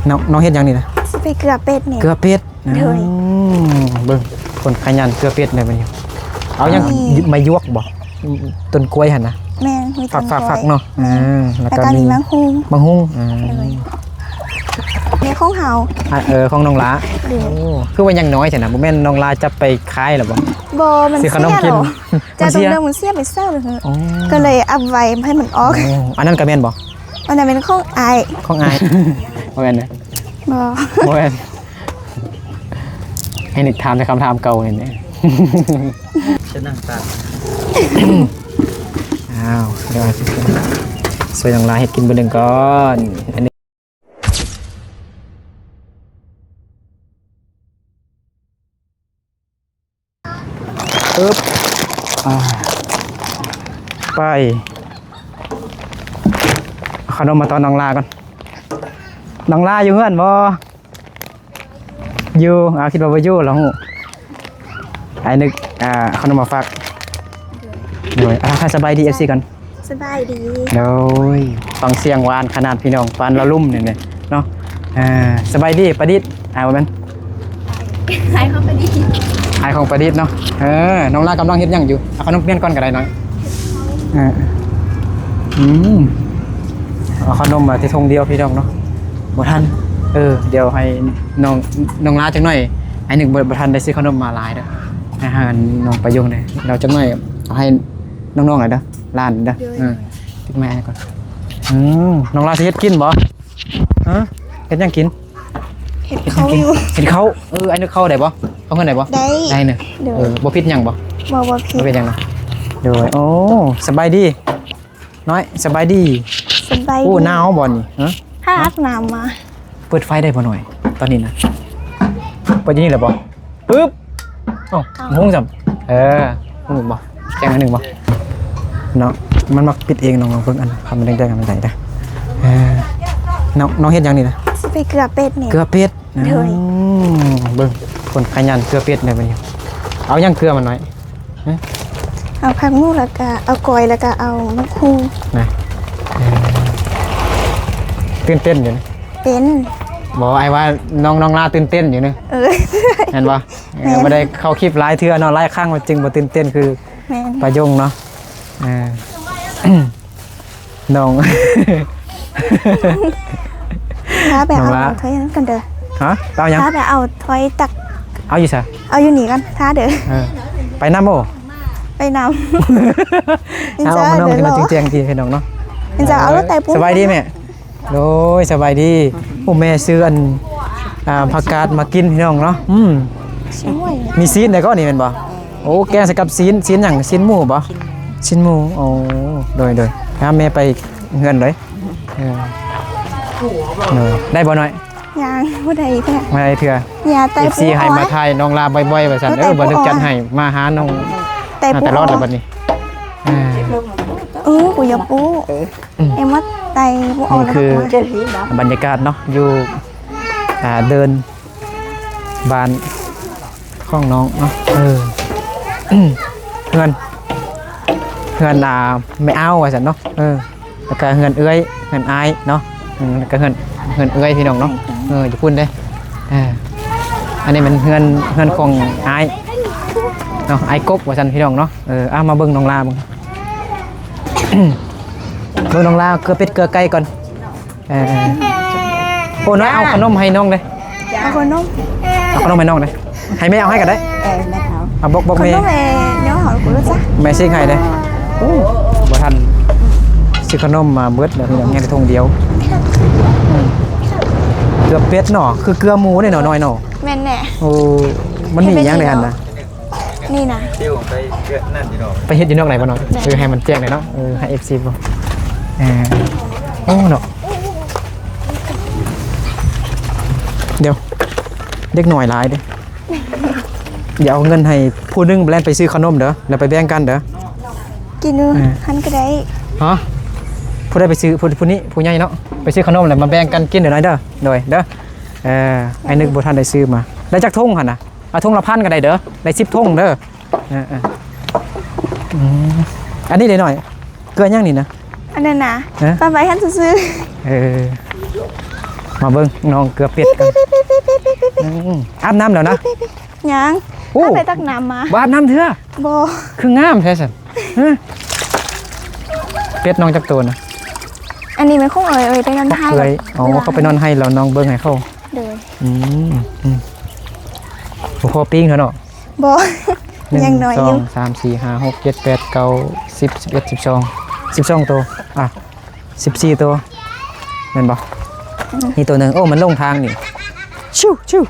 ນ້ອງ ນ້ອງເຮັດຫຍັງນີ້ນະ? ຊິໄປເກືອເປັດນີ້. ເກືອເປັດ. ໂດຍ. ອືມ ເບິ່ງ ຄົນຂະຫຍັນເກືອເປັດໄດ້ບັດນີ້. ເອົາຫຍັງ? ອືມ ໄມ້ຢວກບໍ່? ຕົ້ນກ້ວຍຫັ້ນນະ? ແມ່ນ ມີຕົ້ນກ້ວຍ. ຝັກໆໆເນາະ. ອືມ ແລ້ວກໍມີໝາກຫຸ່ງ. ໝາກຫຸ່ງ. ອືມ ໂດຍ. ແມ່ຂອງເຮົາ. ອ່າ ເອີ ຂອງນ້ອງຫຼ້າ. ໂດຍ. ໂອ້ ຄືວ່າຍັງນ້ອຍແທ້ນະ, ບໍ່ແມ່ນນ້ອງຫຼ້າຈັບໄປຂາຍແລ້ວບໍ່? ບໍ່ ມັນເສຍແລ້ວ. ຈະຕ້ອງເບິ່ງມັນເສຍໄປເຊົາແລ້ວ. ອໍ ກໍເລີຍເອົາໄວ້ໃຫ້ມັນອອກ. ໂອ້ ອັນນັ້ນກໍແມ່ນບໍ່? ອັນນັ້ນແມ່ນຂອງອ້າຍ. ຂອງອ້າຍ. ບໍ່ແມ່ນເດ້. ບໍ່ ບໍ່ແມ່ນ. ໃຫ້ນຶກຖາມແຕ່ຄຳຖາມເກົ່ານີ້ແຫຼະ. ຈະນັ່ງຕາ. ອ້າວ ດຽວຊິຊ່ວຍນ້ອງຫຼ້າເຮັດກິນມື້ໜຶ່ງກ່ອນ. ອັນນີ້ ອຶບ ອ່າ ໄປ ເອົາຂະໜົມມາຕ້ອນນ້ອງຫຼ້າກ່ອນ. ນ້ອງຫຼ້າຢູ່ເຮືອນບໍ່? ຢູ່. ອ້າວ ຄິດວ່າບໍ່ຢູ່ລະຮູ້. ອ້າຍນຶກ ອ່າ ເອົາຂະໜົມມາຝາກ. ໂດຍ. ອ່າ ສະບາຍດີ ເອັຟຊີ ກ່ອນ. ສະບາຍດີ. ໂດຍ. ຟັງສຽງຫວານຂະໜາດພີ່ນ້ອງ ປານລະລຸ່ມນີ້ແຫຼະເນາະ. ອ່າ ສະບາຍດີປະດິດ. ອ່າ ບໍ່ແມ່ນ ອ້າຍຂອງປະດິດ. ອ້າຍຂອງປະດິດເນາະ. ເອີ ນ້ອງຫຼ້າກຳລັງເຮັດຫຍັງຢູ່? ເອົາຂະໜົມປ່ຽນກ່ອນກໍໄດ້ນ້ອງ. ເອີ ອືມ ເອົາຂະໜົມມາແຕ່ຖົງດຽວພີ່ນ້ອງເນາະ. ບໍ່ທັນ. ເອີ ດຽວໃຫ້ນ້ອງ ນ້ອງຫຼ້າຈັກໜ້ອຍ. ອ້າຍນຶກບໍ່ ບໍ່ທັນໄດ້ຊື້ຂະໜົມມາຫຼາຍເດີ້. ໃຫ້ ໃຫ້ນ້ອງປະຍົງເດີ້. ແລ້ວຈັກໜ້ອຍເອົາໃຫ້ນ້ອງໆເດີ້ ຫຼານເດີ້. ໂດຍ. ເອີ ຕິດໄມ້ອ້າຍກ່ອນ. ອືມ ນ້ອງຫຼ້າຊິເຮັດກິນບໍ່? ຮະ ເຮັດຫຍັງກິນ? ເຮັດເຂົ້າຢູ່. ເຮັດເຂົ້າ. ເອີ ອ້າຍນຶກເຂົ້າໄດ້ບໍ່? ເຂົ້າເຮືອນໄດ້ບໍ່? ໄດ້. ໄດ້ເນາະ. ໂດຍ. ເອີ ບໍ່ຜິດຫຍັງບໍ່? ບໍ່ ບໍ່ຜິດ. ບໍ່ຜິດຫຍັງເນາະ. ໂດຍ. ໂອ້ ສະບາຍດີ ນ້ອຍ ສະບາຍດີ. ສະບາຍດີ. ໂອ້ ໜາວບໍ່ນີ້? ຮະ ຫາອາບນ້ຳມາ. ເປີດໄຟໄດ້ບໍ່ນ້ອຍ ຕອນນີ້ນະ? ເປີດຢູ່ນີ້ແຫຼະບໍ່? ປຶບ ເອົ້າ ເອົ້າ ຫຸງຊ້ຳ. ເອີ ຫຸງບໍ່? ແຈ້ງໜ້ອຍໜຶ່ງບໍ່? ເນາະ ມັນມັກປິດເອງ. ນ້ອງເບິ່ງອັນຄຳແດງໆ ມັນໄດ້ເດີ້. ເອີ ນ້ອງ ນ້ອງເຮັດຫຍັງນີ້ນະ? ຊິໄປເກືອເປັດນີ້. ເກືອເປັດ. ໂດຍ. ອືມ ເບິ່ງ ຄົນຂະຫຍັນເກືອເປັດໄດ້ບັດນີ້. ເອົາຫຍັງເກືອມັນນ້ອຍ? ຮະ ເອົາຜັກໝູ່ ແລ້ວກະເອົາກ້ອຍ ແລ້ວກະເອົາໝາກຫຸ່ງນະ. ເອີ ຕື່ນເຕັ້ນຢູ່ນະ? ເປັນ. ບໍ່ ອ້າຍວ່ານ້ອງ ນ້ອງຫຼ້າຕື່ນເຕັ້ນຢູ່ນະ. ເອີ ແມ່ນບໍ່? ເອີ ແມ່ນ. ບໍ່ໄດ້ເຂົ້າຄລິບຫຼາຍເທື່ອເນາະ ຫຼາຍຄັ້ງ ມັນຈຶ່ງບໍ່ຕື່ນເຕັ້ນຄື ແມ່ນ ປາຍົງເນາະ. ເອີ ນ້ອງ ພາໄປເອົາຖ້ວຍນັ້ນກ່ອນເດີ້. ຮະ ເອົາຫຍັງ? ພາໄປເອົາຖ້ວຍຕັກ. ເອົາຢູ່ໃສ? ເອົາຢູ່ນີ້ກ່ອນ ຖ້າເດີ້. ເອີ ໄປນຳບໍ່? ໄປນຳ. ເອົາມານຳ ແຈ້ງໆ ພີ່ນ້ອງເນາະ. ເອົາລົດໄຕ່ປຸ້ນ. ສະບາຍດີແມ່. ໂດຍ ສະບາຍດີ. ໂອ້ ແມ່ຊື້ອັນ ອ່າ ຜັກກາດມາກິນ ພີ່ນ້ອງເນາະ. ອືມ ມີຊີ້ນໄດ້ກໍນີ້ແມ່ນບໍ່? ໂອ້ ແກງໃສ່ກັບຊີ້ນ. ຊີ້ນຫຍັງ? ຊີ້ນໝູບໍ່? ຊີ້ນໝູ. ໂອ້ ໂດຍໆ. ຫາແມ່ໄປເຮືອນເລີຍ. ເອີ ເອີ ໄດ້ບໍ່ນ້ອຍ? ຍັງບໍ່ໄດ້ເທື່ອ. ບໍ່ໄດ້ເທື່ອ. ເອັຟຊີ ໃຫ້ມາຖ່າຍນ້ອງຫຼ້າບ່ອຍໆ ວ່າຊັ້ນ. ເອີ ບໍ່ນຶກຈັດໃຫ້ ມາຫານ້ອງຕະຫຼອດແລ້ວບັດນີ້. ເອີ ເອີ ກູຢາປູ. ເອີ ເອັມວ່າໄຕບໍ່ອອກ. ນີ້ຄືບັນຍາກາດເນາະ ຢູ່ ອ່າ ເດີ່ນບ້ານຂອງນ້ອງເນາະ. ເອີ ເຮືອນ ເຮືອນ ອ່າ ແມ່ອ້າວວ່າຊັ້ນເນາະ. ເອີ ແລ້ວກະເຮືອນເອື້ອຍ ເຮືອນອ້າຍເນາະ. ອືມ ແລ້ວກະເຮືອນ ເຮືອນເອື້ອຍ ພີ່ນ້ອງເນາະ. ເອີ ຢູ່ພຸ້ນເດ້. ເອີ ອັນນີ້ແມ່ນເຮືອນ ເຮືອນຂອງອ້າຍເນາະ ອ້າຍກົກວ່າຊັ້ນ ພີ່ນ້ອງເນາະ. ເອີ ເອົາມາເບິ່ງນ້ອງຫຼ້າເບິ່ງ. ເບິ່ງນ້ອງຫຼ້າເກືອເປັດເກືອໄກ່ກ່ອນ. ເອີ ໂອ້ ນ້ອຍ ເອົາຂະໜົມໃຫ້ນ້ອງເດ້. ເອົາຂະໜົມ ເອົາຂະໜົມໃຫ້ນ້ອງເດ້. ໃຫ້ແມ່ເອົາໃຫ້ກໍໄດ້. ເອີ ແມ່ເອົາ. ເອົາ ບົກ ບົກແມ່. ຂະໜົມແມ່ ແນວເຮົາກໍຮູ້ຈັກ. ແມ່ຊິງໃຫ້ເດ້. ໂອ້ ບໍ່ທັນຊື້ຂະໜົມມາເບິດແລ້ວ ພີ່ນ້ອງ ຍັງແຕ່ຖົງດຽວ. ເກືອເປັດເນາະ ຄືເກືອໝູເດ້ເນາະ ນ້ອຍເນາະ. ແມ່ນແຫຼະ. ໂອ້ ມັນມີຫຍັງໃນຫັ້ນນະ? ນີ້ນະ ໄປເຮັດຢູ່ນອກໄດ້ບໍ່ນ້ອຍ? ເອີ ໃຫ້ມັນແຈ້ງໄດ້ເນາະ. ເອີ ໃຫ້ເອັຟຊີບໍ່. ເອີ ໂອ້ເນາະ ດຽວ ເດັກນ້ອຍຫຼາຍເດ້. ຢ່າເອົາເງິນໃຫ້ຜູ້ໜຶ່ງ ແລ່ນໄປຊື້ຂະໜົມເດີ ແລ້ວໄປແບ່ງກັນເດີ. ກິນຢູ່ຫັ້ນກໍໄດ້. ຮະ ຜູ້ໃດໄປຊື້? ຜູ້ ຜູ້ນີ້ ຜູ້ໃຫຍ່ເນາະ ໄປຊື້ຂະໜົມແລ້ວມາແບ່ງກັນກິນເດີນ້ອຍເດີ. ໂດຍ ເດີ. ເອີ ອ້າຍນຶກບໍ່ທັນໄດ້ຊື້ມາ. ໄດ້ຈັກຖົງຫັ້ນນະ? ເອົາຖົງລະພັນກໍໄດ້ເດີ ໄດ້ສິບຖົງເດີ. ເອີໆ ອືມ ອັນນີ້ເດ້ນ້ອຍ ເກືອຫຍັງນີ້ນະ? ອັນນັ້ນນະ ຮະ? ປະໄວ້ຫັ້ນຊື່ໆ. ເອີ ມາເບິ່ງນ້ອງເກືອເປັດກັນ. ອືມ ອາບນ້ຳແລ້ວນະ? ຍັງ. ໂອ້ ເຮົາໄປຕັກນ້ຳມາ. ບໍ່ອາບນ້ຳເທື່ອ? ບໍ່. ຄືງາມແທ້ຊັ້ນ? ຮະ ເປັດນ້ອງຈັກໂຕນະ? ອັນນີ້ແມ່ນຂອງເອີຍ, ເອີຍໄປນອນໄຮ່. ເອີຍ ອໍ ເຂົາໄປນອນໄຮ່ແລ້ວນ້ອງເບິ່ງໃຫ້ເຂົາ. ໂດຍ. ອືມ ອືມ ບໍ່ພໍປີ້ງເທື່ອເນາະ? ບໍ່ ຍັງນ້ອຍຢູ່. ໜຶ່ງ ສອງ ສາມ ສີ່ ຫ້າ ຫົກ ເຈັດ ແປດ ເກົ້າ ສິບ ສິບເອັດ ສິບສອງ ສິບສອງໂຕ ອ່ະ ສິບສີ່ໂຕ ແມ່ນບໍ່? ອືມ ນີ້ໂຕໜຶ່ງ. ໂອ້ ມັນຫຼົງທາງນີ້. ຊິວ ຊິວ.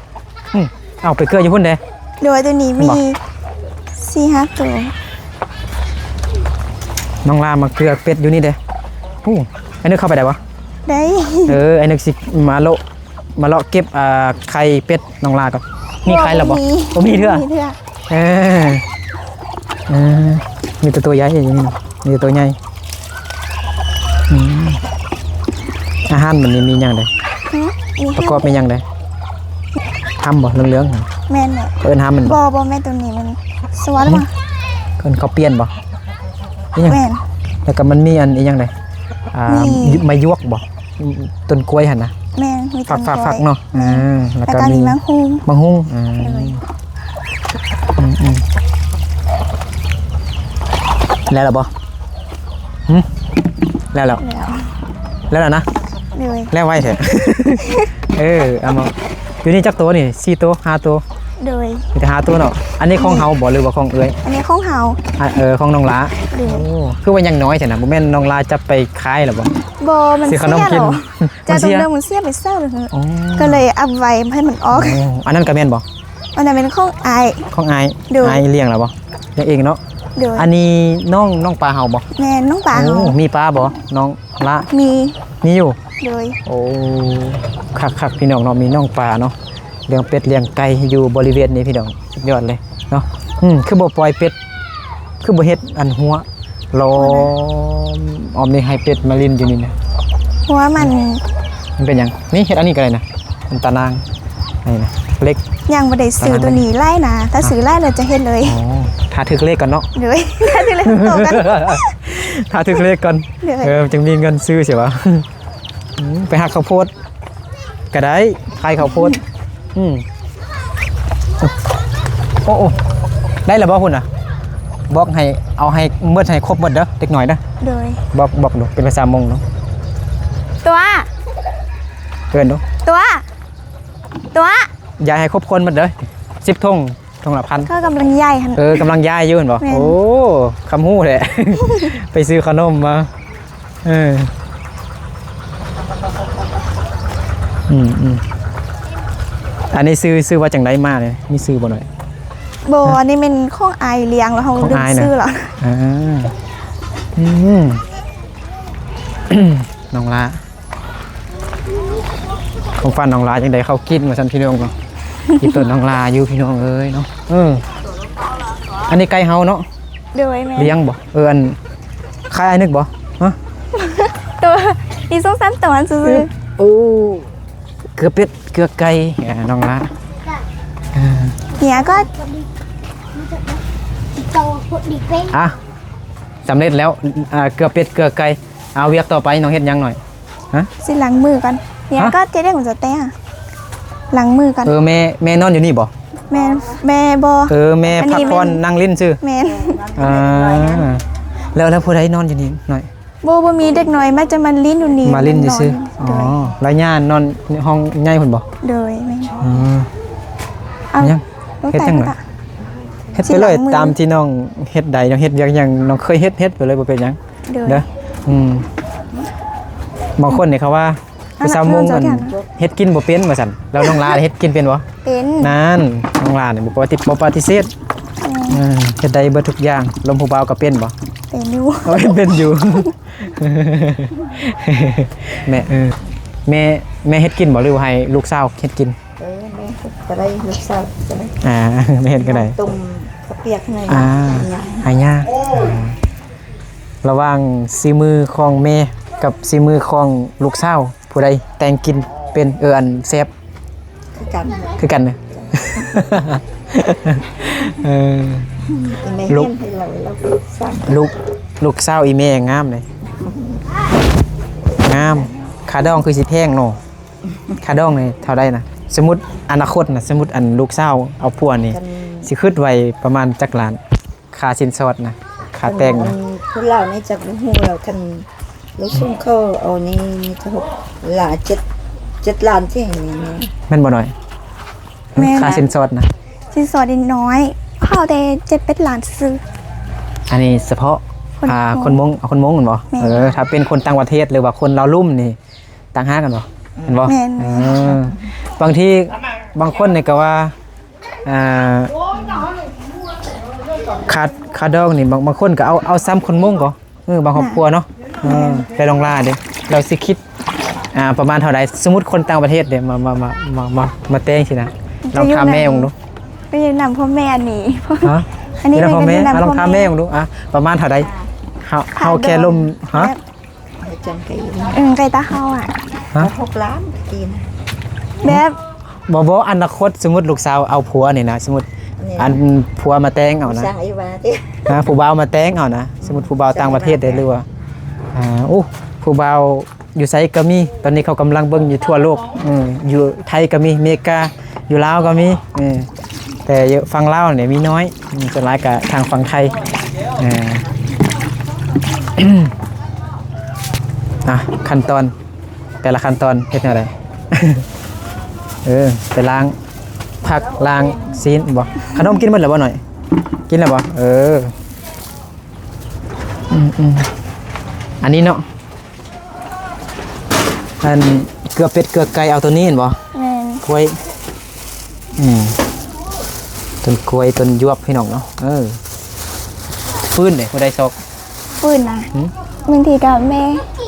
ອືມ ເອົາໄປເກືອຢູ່ພຸ້ນເດ້. ໂດຍ ໂຕນີ້ມີ ເຫັນບໍ່? ສີ່ຫ້າໂຕ. ນ້ອງລາມາເກືອເປັດຢູ່ນີ້ເດ້. ໂອ້ ໄອ້ນຶກເຂົ້າໄປໄດ້ບໍ່? ໄດ້. ເອີ ໄອ້ນຶກຊິມາໂລະ ມາເລາະເກັບ ອ່າ ໄຂ່ເປັດນ້ອງລາກ່ອນ. ມີໄຂ່ແລ້ວບໍ່? ບໍ່ມີ. ບໍ່ມີເທື່ອ? ບໍ່ມີເທື່ອ. ເອີ ເອີ ມີແຕ່ຕົວໃຫຍ່ ມີແຕ່ຕົວໃຫຍ່. ອືມ ອາຫານມັນນີ້ມີຫຍັງແດ່? ຫື? ມີຫານ ປະກອບມີຫຍັງແດ່? ຫຳບໍ່? ເຫຼືອງໆ ແມ່ນແຫຼະ. ເອີ້ນຫຳແມ່ນບໍ່? ບໍ່ ບໍ່ແມ່ນ ໂຕນີ້ມັນສວນຫວາ? ເອີ້ນເຂົ້າປ່ຽນບໍ່? ອີຫຍັງ? ແມ່ນ. ແລ້ວກໍມັນມີອັນອີຫຍັງແດ່? ອ່າ ມີ ໄມ້ຢວກບໍ່? ຕົ້ນກ້ວຍຫັ້ນນະ. ແມ່ນ ມີຕົ້ນກ້ວຍ ຝັກໆໆເນາະ. ອືມ ແລ້ວກໍມີໝາກຫຸ່ງ ໝາກຫຸ່ງ. ອືມ ໂດຍ. ອືມໆ ແລ້ວລະບໍ່? ຫຶ? ແລ້ວແລ້ວ ແລ້ວ ແລ້ວລະນະ? ໂດຍ. ແລ້ວໄວແທ້. ເອີ ເອົາມາ ຢູ່ນີ້ຈັກໂຕນີ້? ສີ່ໂຕ ຫ້າໂຕ? ໂດຍ. ມີແຕ່ຫ້າໂຕເນາະ. ອັນນີ້ຂອງເຮົາບໍ່ ຫຼືວ່າຂອງເອື້ອຍ? ອັນນີ້ຂອງເຮົາ. ອ່າ ເອີ ຂອງນ້ອງຫຼ້າ. ໂດຍ. ໂອ້ ຄືວ່າຍັງນ້ອຍແທ້ນະ, ບໍ່ແມ່ນນ້ອງຫຼ້າຈັບໄປຂາຍແລ້ວບໍ່? ບໍ່ ມັນເສຍແລ້ວ. ຈາກຕົງເດີມມັນເສຍໄປເຊົາແລ້ວ. ອໍ ກໍເລີຍອັບໄວ້ໃຫ້ມັນອອກ. ໂອ້ ອັນນັ້ນກໍແມ່ນບໍ່? ອັນນັ້ນແມ່ນຂອງອ້າຍ. ຂອງອ້າຍ. ໂດຍ. ອ້າຍລ້ຽງແລ້ວບໍ່? ລ້ຽງເອງເນາະ. ໂດຍ. ອັນນີ້ນ້ອງ ນ້ອງປາເຮົາບໍ່? ແມ່ນ ນ້ອງປາເຮົາ. ໂອ້ ມີປາບໍ່ ນ້ອງ? ລະ ມີ ມີຢູ່. ໂດຍ. ໂອ້ ຄັກໆ ພີ່ນ້ອງເນາະ ມີນ້ອງປາເນາະ ລ້ຽງເປັດລ້ຽງໄກ່ຢູ່ບໍລິເວນນີ້ພີ່ນ້ອງ ສຸດຍອດເລີຍເນາະ. ອືມ ຄືບໍ່ປ່ອຍເປັດ ຄືບໍ່ເຮັດອັນຮົ້ວລ້ອມອ້ອມນີ້ໃຫ້ເປັດມາຫຼິ້ນຢູ່ນີ້ນະ? ເພາະວ່າມັນ ມັນເປັນຫຍັງ? ນີ້ເຮັດອັນນີ້ກໍໄດ້ນະ ອັນຕາໜ່າງ ນີ້ນະ ເຫຼັກ. ຍັງບໍ່ໄດ້ຊື້ໂຕນີ້ຫຼາຍນະ ຖ້າຊື້ຫຼາຍແລ້ວຈະເຮັດເລີຍ. ອໍ ຖ້າຖືກເລກກ່ອນເນາະ. ໂດຍ. ຖ້າຖືກເລກກ່ອນ ຖ້າຖືກເລກກ່ອນ. ໂດຍ. ເອີ ຈຶ່ງມີເງິນຊື້ຊິວະ. ອືມ ໄປຫັກເຂົ້າໂພດກໍໄດ້ ຂາຍເຂົ້າໂພດ. ອືມ ໂອ້ ໂອ້ ໄດ້ແລ້ວບໍ່ພຸ້ນນະ? ບອກໃຫ້ເອົາໃຫ້ໝົດ ໃຫ້ຄົບໝົດເດີ ເດັກນ້ອຍເດີ. ໂດຍ. ບອກ ບອກດູ ເປັນພາສາມົ້ງເນາະ. ຕົວະ ເອີ້ນດູ ຕົວະ ຕົວະ ຢາຍໃຫ້ຄົບຄົນໝົດເດີ ສິບຖົງ. ຖົງລະພັນ ເຂົາກຳລັງຍ້າຍຫັ້ນ. ເອີ ກຳລັງຍ້າຍຢູ່ແມ່ນບໍ່? ແມ່ນ. ໂອ້ ຄຳຮູ້ແທ້ ໄປຊື້ຂະໜົມມາ. ເອີ ອືມໆ ອັນນີ້ຊື່ ຊື່ວ່າຈັ່ງໃດມານີ້ ມີຊື່ບໍ່ໜ້ອຍ? ບໍ່ ອັນນີ້ແມ່ນຂອງອ້າຍລ້ຽງ ແລ້ວເຮົາລືມຊື່ແລ້ວ. ອ່າ ອືມ ນ້ອງຫຼ້າ ຂອງຝັນນ້ອງຫຼ້າຈັ່ງໃດ ເຂົ້າກິນວ່າຊັ້ນພີ່ນ້ອງເນາະ. ກິນຕົ້ນນ້ອງຫຼ້າຢູ່ພີ່ນ້ອງເອີຍເນາະ. ເອີ ອັນນີ້ໄກ່ເຮົາເນາະ. ໂດຍ ແມ່ນ. ລ້ຽງບໍ່? ເອີ ອັນ ຂາຍອ້າຍນຶກບໍ່? ຮະ? ໂຕ ມີສອງສາມໂຕຊື່ໆ. ໂອ້ ເກືອເປັດ ເກືອໄກ່ ນ້ອງຫຼ້າ. ເອີ ເຫຍກໍ ອ່ະ ສຳເລັດແລ້ວ ອ່າ ເກືອເປັດ ເກືອໄກ່. ເອົາ ວຽກຕໍ່ໄປນ້ອງເຮັດຫຍັງໜ້ອຍ? ຮະ? ຊິລ້າງມືກ່ອນ. ເຫຍ ຮະ? ກໍຈະໄດ້ຫົວຈະແຕ້ ລ້າງມືກ່ອນ. ເອີ ແມ່ ແມ່ນອນຢູ່ນີ້ບໍ່? ແມ່ ແມ່ບໍ່. ເອີ ແມ່ ອັນນີ້ ພັກຜ່ອນ ແມ່ນ ນັ່ງຫຼິ້ນຊື່. ແມ່ນ. ອ່າ ແລ້ວ ແລ້ວຜູ້ໃດນອນຢູ່ນີ້ໜ້ອຍ? ບໍ່ ບໍ່ມີເດັກນ້ອຍ ມັກຈະມາຫຼິ້ນຢູ່ນີ້ ມາຫຼິ້ນຊື່ໆ. ອໍ ແລ້ວຍ່ານອນຫ້ອງໃຫຍ່ພຸ້ນບໍ່? ໂດຍ ແມ່ນ. ອືມ ເອົາ ຍັງ ເຮັດຫຍັງ? ເຮັດໄປເລີຍ ຊິລ້າງມື ຕາມທີ່ນ້ອງເຮັດໄດ້ ນ້ອງເຮັດວຽກຫຍັງ ນ້ອງເຄີຍເຮັດ ເຮັດໄປເລີຍ ບໍ່ເປັນຫຍັງ. ໂດຍ. ເດີ ອືມ ບາງຄົນນີ້ເຂົາວ່າ ຜູ້ສາວມົ້ງ ອັນ ເຮັດກິນບໍ່ເປັນວ່າຊັ້ນ ແລ້ວນ້ອງຫຼ້າເຮັດກິນເປັນບໍ່? ເປັນ. ນັ້ນ ນ້ອງຫຼ້ານີ້ບໍ່ປະຕິ ບໍ່ປະຕິເສດ. ແມ່ນ. ເອີ ເຮັດໄດ້ເບິດທຸກຢ່າງ. ລົມຜູ້ບ່າວກໍເປັນບໍ່? ເປັນຢູ່. ໂອ້ຍ ເປັນຢູ່. ແມ່ ເອີ ແມ່ ແມ່ເຮັດກິນບໍ່ ຫຼືວ່າໃຫ້ລູກສາວເຮັດກິນ? ເອີ ແມ່ເຮັດກໍໄດ້ ລູກສາວກໍໄດ້. ອ່າ ແມ່ເຮັດກໍໄດ້. ຕົ້ມເຂົ້າປຽກໃຫ້ ອ່າ ໃຫ້ຍ່າ. ອ່າ ລະຫວ່າງສີມືຂອງແມ່ກັບສີມືຂອງລູກສາວ ຜູ້ໃດແຕ່ງກິນເປັນ ເອີ ອັນແຊບ? ຄືກັນ ຄືກັນເນາະ. ເອີ ແມ່ ລູກ ເຮັດໃຫ້ລາວ ລາວກໍສ້າງ ລູກ ລູກສາວອີ່ແມ່ງາມເດ້ ງາມ. ຄ່າດອງຄືຊິແພງເນາະ. ຄ່າດອງນີ້ເທົ່າໃດນະ? ສົມມຸດອະນາຄົດນະ, ສົມມຸດອັນລູກສາວເອົາຜົວນີ້ ຄັນ ຊິຄິດໄວ້ປະມານຈັກລ້ານ? ຄ່າສິນສອດນະ, ຄ່າແຕ່ງນະ. ອັນຜູ້ລາວນີ້ຈັກບໍ່ຮູ້ແລ້ວ, ຄັນລູກຊົງເຂົາເອົານີ້ມີແຕ່ຫົກລ້ານ ເຈັດ ເຈັດລ້ານ ຊິໃຫ້ນີ້ແມ່ນບໍ່ນ້ອຍ? ແມ່ນ ຄ່າສິນສອດນະ. ສິນສອດນີ້ນ້ອຍ, ເຂົາແຕ່ເຈັດແປດລ້ານຊື່ໆ. ອັນນີ້ສະເພາະ ຄົນ ອ່າ ຄົນມົ້ງ ເອົາຄົນມົ້ງແມ່ນບໍ່? ແມ່ນ. ເອີ ຖ້າເປັນຄົນຕ່າງປະເທດ ຫຼືວ່າຄົນລາວລຸ່ມນີ້ ຕ່າງຫາກກັນບໍ່? ແມ່ນບໍ່? ແມ່ນ. ເອີ ບາງທີບາງຄົນນີ້ກໍວ່າ ອ່າ ຄ່າ ຄ່າດອງນີ້ ບາງ ບາງຄົນກໍເອົາ ເອົາຊ້ຳຄົນມົ້ງກໍ ເອີ ບາງຄອບຄົວເນາະ. ເອີ ແຕ່ນ້ອງລາເດ້ ລາວຊິຄິດ ອ່າ ປະມານເທົ່າໃດ? ສົມມຸດຄົນຕ່າງປະເທດເດ້ ມາ ມາ ມາ ມາ ມາ ມາແຕ່ງຊີ້ນະ ລອງຖາມແມ່ເບິ່ງດູ. ໄປນຳພໍ່ແມ່ອັນນີ້. ຮະ? ອັນນີ້ ໄປນຳພໍ່ແມ່. ອ່າ ລອງຖາມແມ່ເບິ່ງດູ ອ່າ ປະມານເທົ່າໃດ? ເຮົາ ເຮົາແຄ່ລົມ ຮະ? ແບບ ເອີ ໃກ້ຕາເຮົາອະ ຮະ? ຫົກລ້ານກີນະ ແບບ ບໍ່ ບໍ່ ອະນາຄົດ ສົມມຸດລູກສາວເອົາຜົວນີ້ນະ, ສົມມຸດອັນຜົວມາແຕ່ງເອົານະ ຜູ້ບ່າວມາແຕ່ງເອົານະ, ສົມມຸດຜູ້ບ່າວຕ່າງປະເທດເດ້ ຫຼືວ່າ ອ່າ ໂອ້ ຜູ້ບ່າວຢູ່ໃສກໍມີ, ຕອນນີ້ເຂົາກຳລັງເບິ່ງຢູ່ທົ່ວໂລກ ເອີ ຢູ່ໄທກໍມີ, ເມກາ ຢູ່ລາວກໍມີ ເອີ ແຕ່ຢູ່ຝັ່ງລາວນີ້ມີນ້ອຍ ອືມ ສ່ວນຫຼາຍກະທາງຝັ່ງໄທ. ເອີ ອ່ະ ຂັ້ນຕອນ ແຕ່ລະຂັ້ນຕອນເຮັດແນວໃດ? ເອີ ໄປລ້າງຜັກລ້າງຊີ້ນບໍ່? ຂະໜົມກິນໝົດແລ້ວບໍ່ນ້ອຍ? ກິນແລ້ວບໍ່? ເອີ ອືມໆ ອັນນີ້ເນາະ ອັນເກືອເປັດເກືອໄກ່ເອົາໂຕນີ້ແມ່ນບໍ່? ແມ່ນ. ກ້ວຍ ອືມ ຕົ້ນກ້ວຍ ຕົ້ນຢວບ ພີ່ນ້ອງເນາະ. ເອີ ຟືນເດ້ ຜູ້ໃດຊອກ? ຟືນນະ ຫຶ? ບາງທີກໍແມ່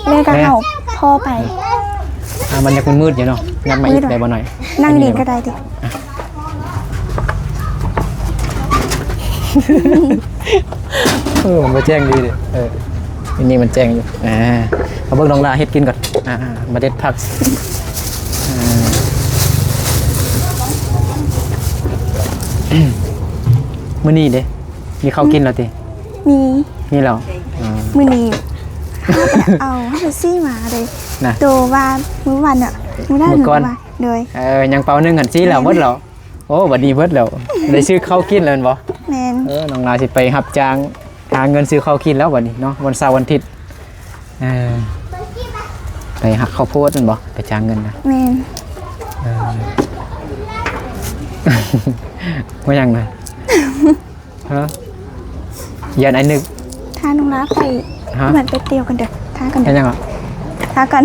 ແມ່ກໍ ແມ່ ເຮົາພໍໄປ. ອ່າ ມັນຍັງມືດໆຢູ່ເນາະ ຍັງມາອີກໄດ້ບໍ່ນ້ອຍ? ນັ່ງນີ້ກໍໄດ້ຕິ. ເອີ ມັນບໍ່ແຈ້ງດີເດ້. ເອີ ອັນນີ້ມັນແຈ້ງຢູ່. ອ່າ ມາເບິ່ງນ້ອງລາເຮັດກິນກ່ອນ. ອ່າ ມາເດັດຜັກ. ອ່າ ມື້ນີ້ເດ້ ມີເຂົ້າກິນແລ້ວຕິ? ມີ ມີແລ້ວ. ອ່າ ມື້ນີ້ເຮົາໄປເອົາ ເຮົາໄປຊື້ມາເດ້ນະ ໂຕວ່າມື້ວານນະ ມື້ນັ້ນ ມື້ກ່ອນ ໂດຍ ເອີ ຍັງເປົາໜຶ່ງຫັ້ນ ຊີ້ແລ້ວ ແມ່ນ ໝົດແລ້ວ. ໂອ້ ບັດນີ້ເບິດແລ້ວ ໄດ້ຊື້ເຂົ້າກິນແລ້ວແມ່ນບໍ່? ແມ່ນ. ເອີ ນ້ອງລາຊິໄປຮັບຈ້າງຫາເງິນຊື້ເຂົ້າກິນແລ້ວບັດນີ້ເນາະ ວັນເສົາວັນອາທິດ. ເອີ ໄປຫັກເຂົ້າໂພດແມ່ນບໍ່? ໄປຈ້າງເງິນນະ. ແມ່ນ. ເອີ ວ່າຫຍັງນະ? ຮະ? ຢ້ານອ້າຍນຶກ ຖ້ານ້ອງລາໄປ ຮະ? ເມືອນໄປທ່ຽວກັນເດີ ຖ້າກັນເດີ. ເຮັດຫຍັງອະ? ຖ້າກັນ.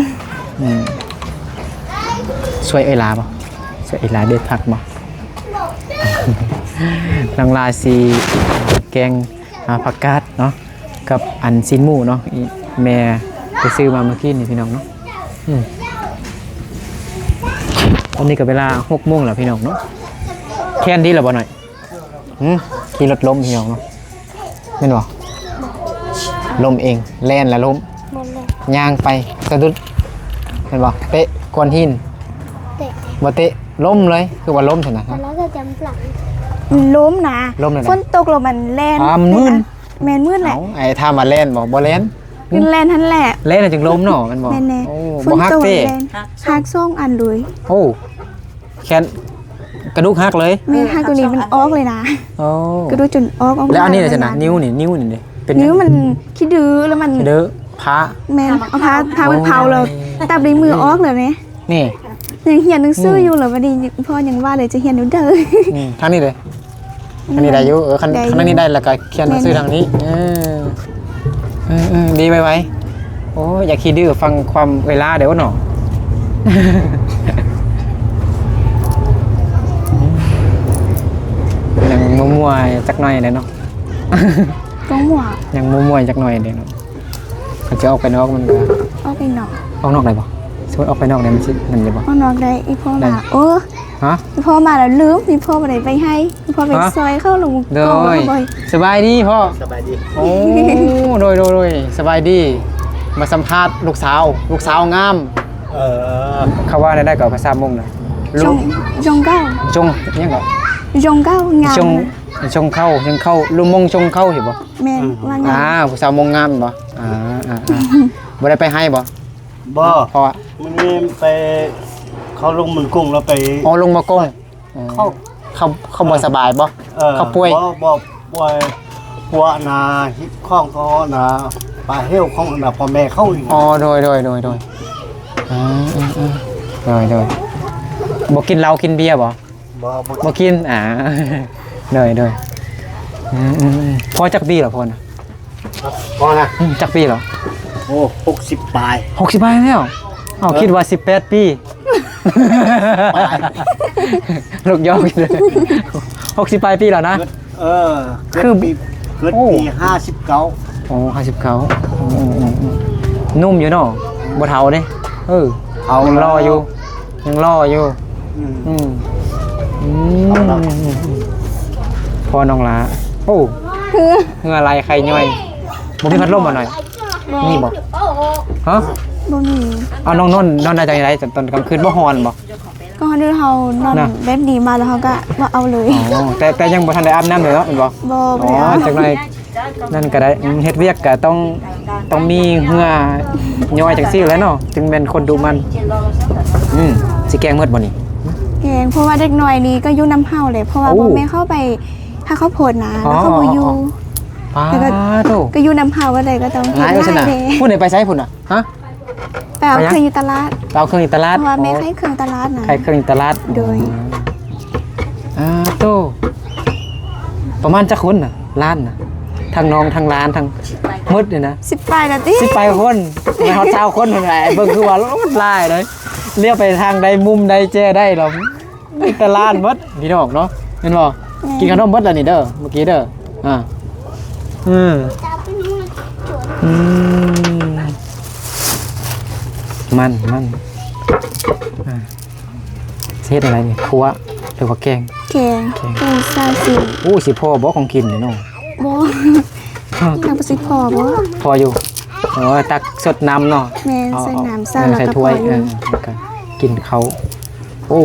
ອືມ ຊ່ວຍເອື້ອຍລາບໍ່? ຊ່ວຍເອື້ອຍລາເດັດຜັກບໍ່? ນ້ອງລາຊິແກງ ອ່າ ຜັກກາດເນາະ ກັບອັນຊີ້ນໝູເນາະ ອີ່ແມ່ໄປຊື້ມາມື້ກີ້ນີ້ພີ່ນ້ອງເນາະ. ອືມ ຕອນນີ້ກໍເວລາຫົກໂມງແລ້ວພີ່ນ້ອງເນາະ. ແຄນດີແລ້ວບໍ່ນ້ອຍ? ຫຶ? ຂີ່ລົດລົ້ມພີ່ນ້ອງເນາະ ແມ່ນບໍ່? ລົ້ມເອງ ແລ່ນແລ້ວລົ້ມ ບໍ່ແລ່ນ ຍ່າງໄປສະດຸດ ແມ່ນບໍ່? ເຕະກ້ອນຫີນ ເຕະ ບໍ່ເຕະ ລົ້ມເລີຍ. ຄືວ່າລົ້ມຊັ້ນນະ? ແຕ່ລະຈະຈຳຫຼັງ ມັນລົ້ມນະ ລົ້ມແລ້ວນະ ຝົນຕົກແລ້ວມັນແລ່ນ ອ່າ ມັນມື່ນ. ແມ່ນ ມື່ນແຫຼະ. ເອົ້າ ອ້າຍຖາມວ່າແລ່ນບໍ່? ບໍ່ແລ່ນ. ຄືແລ່ນຫັ້ນແຫຼະ ແລ່ນຈັ່ງລົ້ມເນາະ ແມ່ນບໍ່? ແມ່ນແນ່. ໂອ້ ຝົນຕົກ ບໍ່ຫັກເຕະ ແມ່ນແນ່ ຫັກສອງອັນເລີຍ. ໂອ້ ແຂນກະດູກຫັກເລີຍ. ແມ່ນ ຫັກໂຕນີ້ມັນອອກເລີຍນະ. ໂອ້ ກະດູກຈົນອອກ ອອກ ແລ້ວອັນນີ້ລະຊັ້ນນະ ນິ້ວນີ້ ນິ້ວນີ້ເດ ເປັນຫຍັງ? ນິ້ວມັນຂີ້ດື້ ແລ້ວມັນຂີ້ດື້ ພາ ແມ່ນ ເອົາພາ ພາໄປເຜົາແລ້ວ ໂອ້ຍ ຕັບໃນມືອອກແລ້ວແມ່. ນີ້ ຍັງຮຽນໜັງສືຢູ່ ແລ້ວບັດນີ້ພໍ່ຍັງວ່າເລີຍຈະຮຽນຢູ່ເດີ. ອືມ ທາງນີ້ເດ ທາງນີ້ໄດ້ຢູ່. ເອີ ຄັນ ໄດ້ຢູ່ ຄັນທາງນີ້ໄດ້ ແລ້ວກໍຂຽນໜັງສື ແມ່ນ ທາງນີ້. ເອີ ເອີ ເອີ ດີໄວໆ. ໂອ້ຍ ຢ່າຂີ້ດື້ ຟັງຄວາມເອື້ອຍລາເດີ້ເນາະ. ຍັງມົວໆຈັກໜ້ອຍແຫຼະເນາະ. ກໍມົວ ຍັງມົວໆຈັກໜ້ອຍເດ້ເນາະ. ຄັນຊິອອກໄປນອກມັນກໍ ອອກໄປນອກ ອອກນອກໄດ້ບໍ່? ສົມມຸດອອກໄປນອກນີ້ມັນຊິນັ້ນຢູ່ບໍ່? ອອກນອກໄດ້ ອີ່ພໍ່ມາ ໄດ້ ໂອ້ ຮະ? ອີ່ພໍ່ມາແລ້ວລືມ ອີ່ພໍ່ບໍ່ໄດ້ໄປໃຫ້ ອີ່ພໍ່ໄປ ຮະ? ຊ່ອຍເຂົາລົງ ໂດຍ ສະບາຍດີພໍ່. ສະບາຍດີ. ໂອ້ ໂດຍໆ ສະບາຍດີ. ມາສຳພາດລູກສາວ ລູກສາວງາມ. ເອີ ເຂົາວ່າແນວໃດກໍພາສາມົ້ງນະ? ລຸງ ຈົງ ຈົງເກົ້າ ຈົງ ຫຍັງກໍ? ຈົງເກົ້າ ງາມ ຈົງ ຈົງເກົ້າ ຈົງເກົ້າ ລຸງມົ້ງຈົງເກົ້າ ເຫັນບໍ່? ແມ່ນ ອືມ ວ່າງາມ. ອ່າ ຜູ້ສາວມົ້ງງາມແມ່ນບໍ່? ອ່າ ອ່າ ອ່າ ບໍ່ໄດ້ໄປໃຫ້ບໍ່? ບໍ່ ເພາະວ່າ ມື້ນີ້ໄປ ເຂົາລົງມັນກົງແລ້ວໄປ ອໍ ລົງມາກົງ. ອືມ ເຂົາ ເຂົາ ເຂົາບໍ່ສະບາຍບໍ່? ເອີ ເຂົາປ່ວຍ? ບໍ່ ບໍ່ປ່ວຍ. ພວກນາ ຂອງເຂົານາ ປາເຫວຂອງນາ ພໍ່ແມ່ເຂົານີ້. ອໍ ໂດຍ ໂດຍ ໂດຍ ໂດຍ. ອືມ ອືມ ອືມ ໂດຍ ໂດຍ. ບໍ່ກິນເຫຼົ້າກິນເບຍບໍ່? ບໍ່ ບໍ່ ບໍ່ກິນ. ອ່າ ໂດຍ ໂດຍ. ອືມ ອືມ ອືມ. ພໍ່ຈັກປີແລ້ວພໍ່ນະ? ພໍ່ນະ? ອືມ ຈັກປີແລ້ວ? ໂອ້ ຫົກສິບປາຍ. ຫົກສິບປາຍແລ້ວ? ເອົາ ເອີ ຄິດວ່າສິບແປດປີ. ລູກຢອກ. ຫົກສິບປາຍປີແລ້ວນະ? ເກີດ ເອີ ເກີດ ຄື ປີ ເກີດ ໂອ້ ປີຫ້າສິບເກົ້າ. ໂອ້ ຫ້າສິບເກົ້າ. ອືມ ອືມ ອືມ ໜຸ່ມຢູ່ເນາະ ບໍ່ເຖົ້າເດ້. ເອີ ເຖົ້າ ຍັງຫຼໍ່ຢູ່ ແລ້ວ ຍັງຫຼໍ່ຢູ່. ອືມ ອືມ ອືມ ເອົາລະ ພໍ່ນ້ອງຫຼ້າ. ໂອ້ ເຫື່ອ ເຫື່ອໄຫຼໄຂ້ຍ່ອຍ. ບໍ່ມີພັດລົມບໍ່ໜ້ອຍ? ບໍ່ ມີບໍ່? ຮະ? ບໍ່ມີ. ເອົາ ນ້ອງນອນ ນອນໄດ້ຈັ່ງໃດ ຕອນກາງຄືນບໍ່ຮ້ອນບໍ່? ກໍເຮົານອນ ນະ ແບບນີ້ມາແລ້ວເຮົາກໍບໍ່ເອົາເລີຍ. ອໍ ແຕ່ ແຕ່ຍັງບໍ່ທັນໄດ້ອາບນ້ຳເລີຍເນາະ ແມ່ນບໍ່? ບໍ່ ອໍ ບໍ່ໄດ້ອາບ. ຈັກໜ້ອຍນັ້ນກໍໄດ້. ອືມ ເຮັດວຽກກໍຕ້ອງ ຕ້ອງມີເຫື່ອຍ້ອຍຈັ່ງຊີ້ແຫຼະເນາະ ຈຶ່ງແມ່ນຄົນດຸໝັ່ນ. ອືມ ຊິແກງໝົດບໍ່ນີ້? ແກງ ເພາະວ່າເດັກນ້ອຍນີ້ກໍຢູ່ນຳເຮົາແຫຼະ ເພາະວ່າ ໂອ້ ພໍ່ແມ່ເຂົາໄປ ຫາເຂົ້າໂພດນະ ອໍ ແລ້ວເຂົາບໍ່ຢູ່. ອໍ ປາໂທ້ ແລ້ວກໍ ກໍຢູ່ນຳເຮົາກໍໄດ້ ກໍຕ້ອງເຮັດ ຫຼາຍ ຫຼາຍເດ້. ຜູ້ໃດໄປໃສພຸ້ນນະ? ຮະ? ໄປເອົາເຄື່ອງຢູ່ຕະຫຼາດ. ໄປເອົາເຄື່ອງຢູ່ຕະຫຼາດ. ເພາະວ່າແມ່ ໂອ້ ຂາຍເຄື່ອງຕະຫຼາດນະ. ຂາຍເຄື່ອງຢູ່ຕະຫຼາດ. ໂດຍ. ອ່າ ໂຕ ປະມານຈັກຄົນນະ ຫຼານນະ? ທັງນ້ອງ ທັງຫຼານ ທັງໝົດນີ້ນະ? ສິບປາຍແລ້ວຕິ? ສິບປາຍຄົນ ບໍ່ຮອດຊາວຄົນພຸ້ນແຫຼະ. ເບິ່ງຄືວ່າຫຼາຍເດ້. ລ້ຽວໄປທາງໃດ ມຸມໃດ ແຈໃດລະ ມີແຕ່ຫຼານໝົດພີ່ນ້ອງເນາະ ແມ່ນບໍ່? ແມ່ນ. ກິນຂະໜົມໝົດແລ້ວນີ້ເດີ ມື້ກີ້ເດີ. ອ່າ ອືມ ອືມ ມັນ ມັນ ອ່າ ຊິເຮັດອະໄລນີ້? ຂົ້ວ ຫຼືວ່າແກງ? ແກງ. ແກງ. ໂອ້ ຊາວສີ່. ໂອ້ ຊິພໍບໍ່ຂອງກິນນີ້ເນາະ? ບໍ່ ຍັງບໍ່ຊິພໍບໍ່? ພໍຢູ່. ເອີ ຕັກສົດນ້ຳເນາະ. ແມ່ນ. ເອົາ ໃສ່ນ້ຳ ເອົາ ໃສ່ ໃສ່ຖ້ວຍ ແລ້ວກໍພໍຢູ່. ເອີ ແລ້ວກໍກິນເຂົ້າ. ໂອ້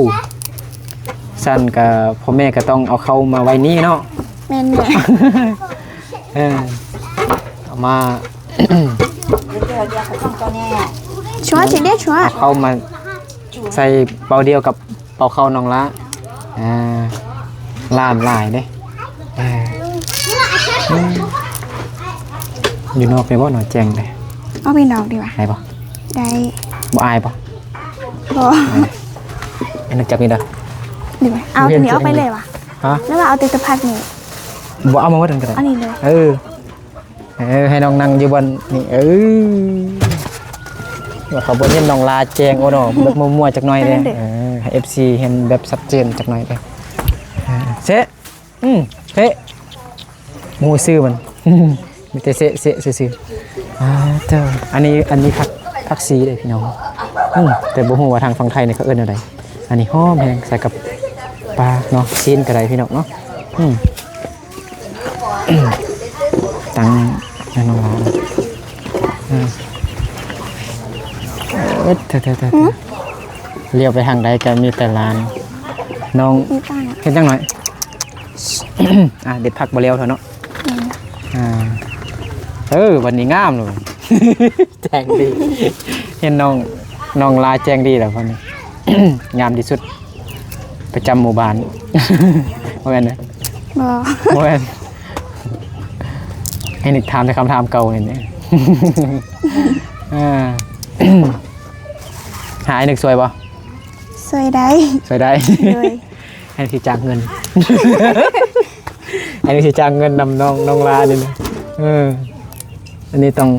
ຊັ້ນກະພໍ່ແມ່ກໍຕ້ອງເອົາເຂົ້າມາໄວ້ນີ້ເນາະ. ແມ່ນແຫຼະ. ເອີ ເອົາມາ ຊວດ ຊິເດ້ ຊວດ ເອົາເຂົ້າມາໃສ່ເປົາດຽວກັບເປົາເຂົ້ານ້ອງຫຼ້າ. ອ່າ ຫຼານຫຼາຍເດ້. ເອີ ອືມ ຢູ່ນອກໄດ້ບໍ່ເນາະ ແຈ້ງເດ້? ອອກໄປນອກດີກວ່າ. ໄດ້ບໍ່? ໄດ້. ບໍ່ອາຍບໍ່? ບໍ່. ເອີ ອັນນັ້ນຈັບນີ້ເດີ. ເອົາຕົວນີ້ອອກໄປເລີຍຫວາ? ຮະ? ຫຼືວ່າເອົາແຕ່ຕົວຜັກນີ້? ບໍ່ ເອົາມາໝົດນັ້ນກໍໄດ້. ອັນນີ້ເລີຍ. ເອີ ເອີ ໃຫ້ນ້ອງນັ່ງຢູ່ບ່ອນນີ້. ເອີ ວ່າເຂົາບໍ່ເຫັນນ້ອງຫຼ້າແຈ້ງໂອເນາະ ແບບມົວໆຈັກໜ້ອຍເດ້. ເອີ ໃຫ້ເອັຟຊີເຫັນແບບຊັດເຈນຈັກໜ້ອຍເດ້. ເຊະ ອືມ ເຊະ ໝູຊື່ມັນ ມີແຕ່ເຊະໆຊື່ໆ. ອ່າ ເຈົ້າ ອັນນີ້ ອັນນີ້ຜັກ ຜັກຊີເດ້ພີ່ນ້ອງ. ອືມ ແຕ່ບໍ່ຮູ້ວ່າທາງຝັ່ງໄທນີ້ເຂົາເອີ້ນແນວໃດ. ອັນນີ້ຫອມແຮງ ໃສ່ກັບປາເນາະ ຊີ້ນກໍໄດ້ພີ່ນ້ອງເນາະ. ອືມ ຕັ້ງໃຫ້ນ້ອງລາວ. ເອີ ເອີ ເອີ ເອີ ຫຼຽວໄປທາງໃດກໍມີແຕ່ຫຼານ. ນ້ອງເຮັດຫຍັງໜ້ອຍ? ອ່າ ເດັດຜັກບໍ່ແລ້ວເທື່ອເນາະ. ອືມ ອ່າ ເອີ ວັນນີ້ງາມເລີຍ ແຈ້ງດີ. ເຫັນນ້ອງ ນ້ອງລາແຈ້ງດີແລ້ວວັນນີ້ ງາມທີ່ສຸດ ປະຈຳໝູ່ບ້ານ. ບໍ່ແມ່ນເດີ? ບໍ່ ບໍ່ແມ່ນ. ໃຫ້ນຶກຖາມແຕ່ຄຳຖາມເກົ່ານີ້. ອ່າ ຫາອ້າຍນຶກຊ່ວຍບໍ່? ຊ່ວຍໄດ້ ຊ່ວຍໄດ້. ໂດຍ. ໃຫ້ຊິຈ້າງເງິນ ໃຫ້ຊິຈ້າງເງິນນຳນ້ອງ ນ້ອງລານີ້ນະ. ເອີ ອັນນີ້ຕ້ອງ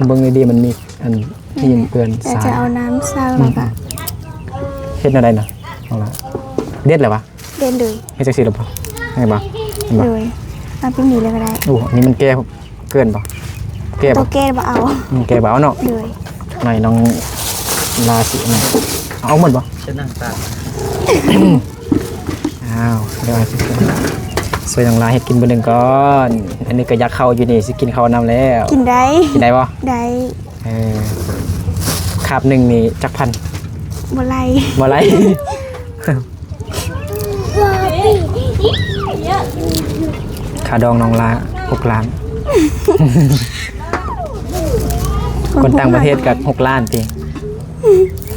ເບິ່ງດີໆ ມັນມີອັນ ແມ່ນ ທີ່ເປື້ອນ ແລ້ວ ສາຍ ຈະເອົານ້ຳໃສ່ ອືມ ແລ້ວກໍ ເຮັດແນວໃດນະ ນ້ອງລາ? ເດັດແລ້ວຫວາ? ເດັດເລີຍ. ເຮັດຈັ່ງຊີ້ແລ້ວບໍ່? ເຫັນບໍ່? ເຫັນບໍ່? ໂດຍ. ເອົາແບບນີ້ເລີຍກໍໄດ້. ໂອ້ ອັນນີ້ມັນແກ່ ເກີນບໍ່? ແກ່ບໍ່? ໂຕແກ່ບໍ່ເອົາ. ອືມ ແກ່ບໍ່ເອົາເນາະ. ໂດຍ. ໃນນ້ອງລາຊິເອົາໝົດບໍ່? ຈະນັ່ງຕາມ. ອ້າວ ດຽວຊິຊ່ວຍນ້ອງລາເຮັດກິນມື້ໜຶ່ງກ່ອນ. ອັນນີ້ກໍຢາກເຂົ້າຢູ່ນີ້ ຊິກິນເຂົ້ານຳແລ້ວ. ກິນໄດ້ ກິນໄດ້ບໍ່? ໄດ້. ເອີ ຄາບໜຶ່ງນີ້ຈັກພັນ? ບໍ່ໄລ່ ບໍ່ໄລ່. ຄ່າດອງນ້ອງລາຫົກລ້ານ. ຄົນຕ່າງປະເທດກໍຫົກລ້ານຕິ.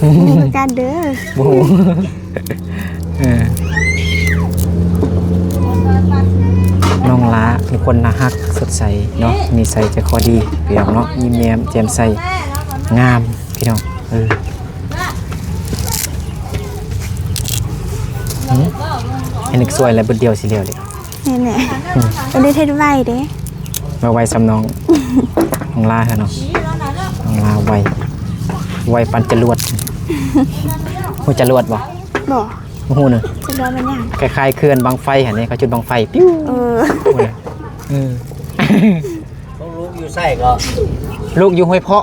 ບໍ່ຮູ້ຄືກັນເດີ. ບໍ່ຮູ້. ເອີ ນ້ອງຫຼ້າເປັນຄົນໜ້າຮັກ ສົດໃສເນາະ ນິໄສໃຈຄໍດີ ພີ່ນ້ອງເນາະ ຍິ້ມແຍ້ມແຈ່ມໃສ ງາມ ພີ່ນ້ອງ. ເອີ ຫືມ ເຮັດໜຶ່ງຊ່ວຍແລ້ວ ບຶດດຽວຊິແລ້ວເດ. ແມ່ນແຫຼະ ອືມ ເປັນເຮັດໄວເດ້ ມາໄວສ່ຳນ້ອງ ນ້ອງຫຼ້າເນາະ ນ້ອງຫຼ້າໄວ ໄວປານຈະລວດ. ຮູ້ຈະລວດບໍ່? ບໍ່ ບໍ່ຮູ້ເນາະ. ຈະລວດແມ່ນຫຍັງ? ຄ້າຍໆເຂື່ອນບັ້ງໄຟຫັ້ນເດ້ ເຂົາຈຸດບັ້ງໄຟ ປິວ. ເອີ ເອີ ລູກຢູ່ໃສກໍ? ລູກຢູ່ຫ້ວຍເພາະ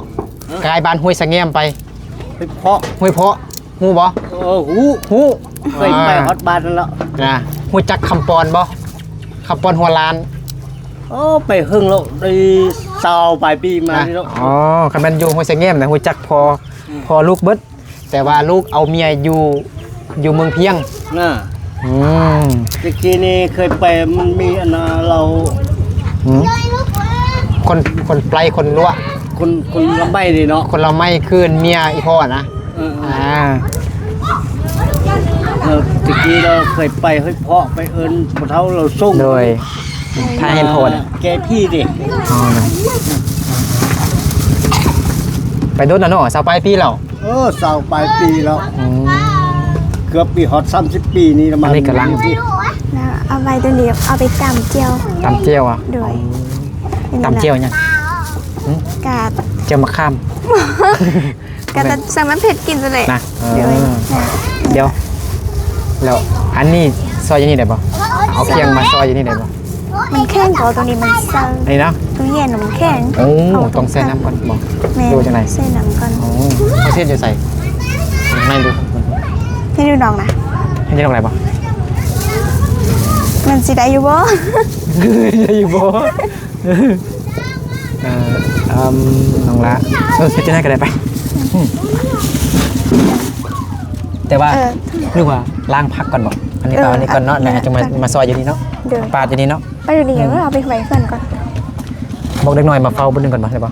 ກາຍບ້ານຫ້ວຍສະແງມໄປ. ຫ້ວຍເພາະ ຫ້ວຍເພາະ ຮູ້ບໍ່? ເອີ ຮູ້ ຮູ້ ເຄີຍໄປ ອ່າ ຮອດບ້ານນັ້ນແລ້ວນະ. ຮູ້ຈັກຄຳປອນບໍ່? ຄຳປອນຫົວລ້ານ. ໂອ້ ໄປເຫິງແລ້ວ ໄດ້ຊາວປາຍປີມານີ້ແລ້ວ. ອໍ ຄັນແມ່ນຢູ່ຫ້ວຍສະແງມນະ ຮູ້ຈັກພໍ່ ອືມ ພໍ່ລູກເບິດ ແຕ່ວ່າລູກເອົາເມຍຢູ່ ຢູ່ເມືອງພຽງນະ. ອືມ ແຕ່ກີ້ນີ້ເຄີຍໄປ ມັນມີອັນນ່າ ລາວ ຫືມ ຄົນ ຄົນໄປ ຄົນລົວະ ຄົນ ຄົນລາວໄມ້ນີ້ເນາະ ຄົນລາວໄມ້ຄືເມຍອີ່ພໍ່ນະ. ເອີ ອ່າ ເອີ ແຕ່ກີ້ລາວເຄີຍໄປຫ້ວຍເພາະ ໄປເອີ້ນພໍ່ເຖົ້າລາວສົ່ງ ໂດຍ ຖ້າເຫັນພໍ່ນະ ແກ້ຜີເດ້. ອໍ ໄປດົນແລ້ວເນາະ ຊາວປາຍປີແລ້ວ. ເອີ ຊາວປາຍປີແລ້ວ. ອືມ ເກືອບປີ ຮອດສາມສິບປີນີ້ລະ. ອັນນີ້ກຳລັງ ແລ້ວເອົາໄວ້ຕົວນີ້ ເອົາໄປຕຳແຈ່ວ. ຕຳແຈ່ວອະ? ໂດຍ. ອໍ ຕຳແຈ່ວຫຍັງ? ຫຶ? ກະແຈ່ວໝາກຂາມ. ກະ ແມ່ນ ໃສ່ມັນເຜັດກິນຊັ້ນແຫຼະນະ. ເອີ ໂດຍ ດຽວ ແລ້ວອັນນີ້ຊອຍຢູ່ນີ້ໄດ້ບໍ່? ເອົາຄຽງມາຊອຍຢູ່ນີ້ໄດ້ບໍ່? ມັນແຂງກໍ ຕົວນີ້ມັນໃສ່ ອັນນີ້ນະ ຕູ້ເຢັນມັນແຂງ. ໂອ້ ເອົາ ຕ້ອງໃສ່ນ້ຳກ່ອນບໍ່? ແມ່ນ ຫຼືວ່າຈັ່ງໃດ? ໃສ່ນ້ຳກ່ອນ. ໂອ້ ເຮັດຢູ່ໃສ? ໃນດູ ເຮັດຢູ່ນອກນະ. ເຮັດຢູ່ນອກໄດ້ບໍ່? ມັນຊິໄດ້ຢູ່ບໍ່? ໄດ້ຢູ່ບໍ່? ເອີ ອືມ ນ້ອງຫຼ້າ ເອີ ເຮັດຈັ່ງໃດກໍໄດ້ໄປ. ອືມ ແຕ່ວ່າ ເອີ ຫຼືວ່າລ້າງຜັກກ່ອນບໍ່? ອັນນີ້ ເອີ ກໍເອົາອັນນີ້ກ່ອນເນາະ ແລ້ວຈັ່ງມາ ມາຊອຍຢູ່ນີ້ເນາະ. ໂດຍ ປາດຢູ່ນີ້ເນາະ. ໄປຢູ່ນີ້ ອືມ ເອີ ເອົາໄປໄວ້ເພື່ອນກ່ອນ. ບອກເດັກນ້ອຍມາເຝົ້າຜູ້ໜຶ່ງກ່ອນບໍ່ ໄດ້ບໍ່?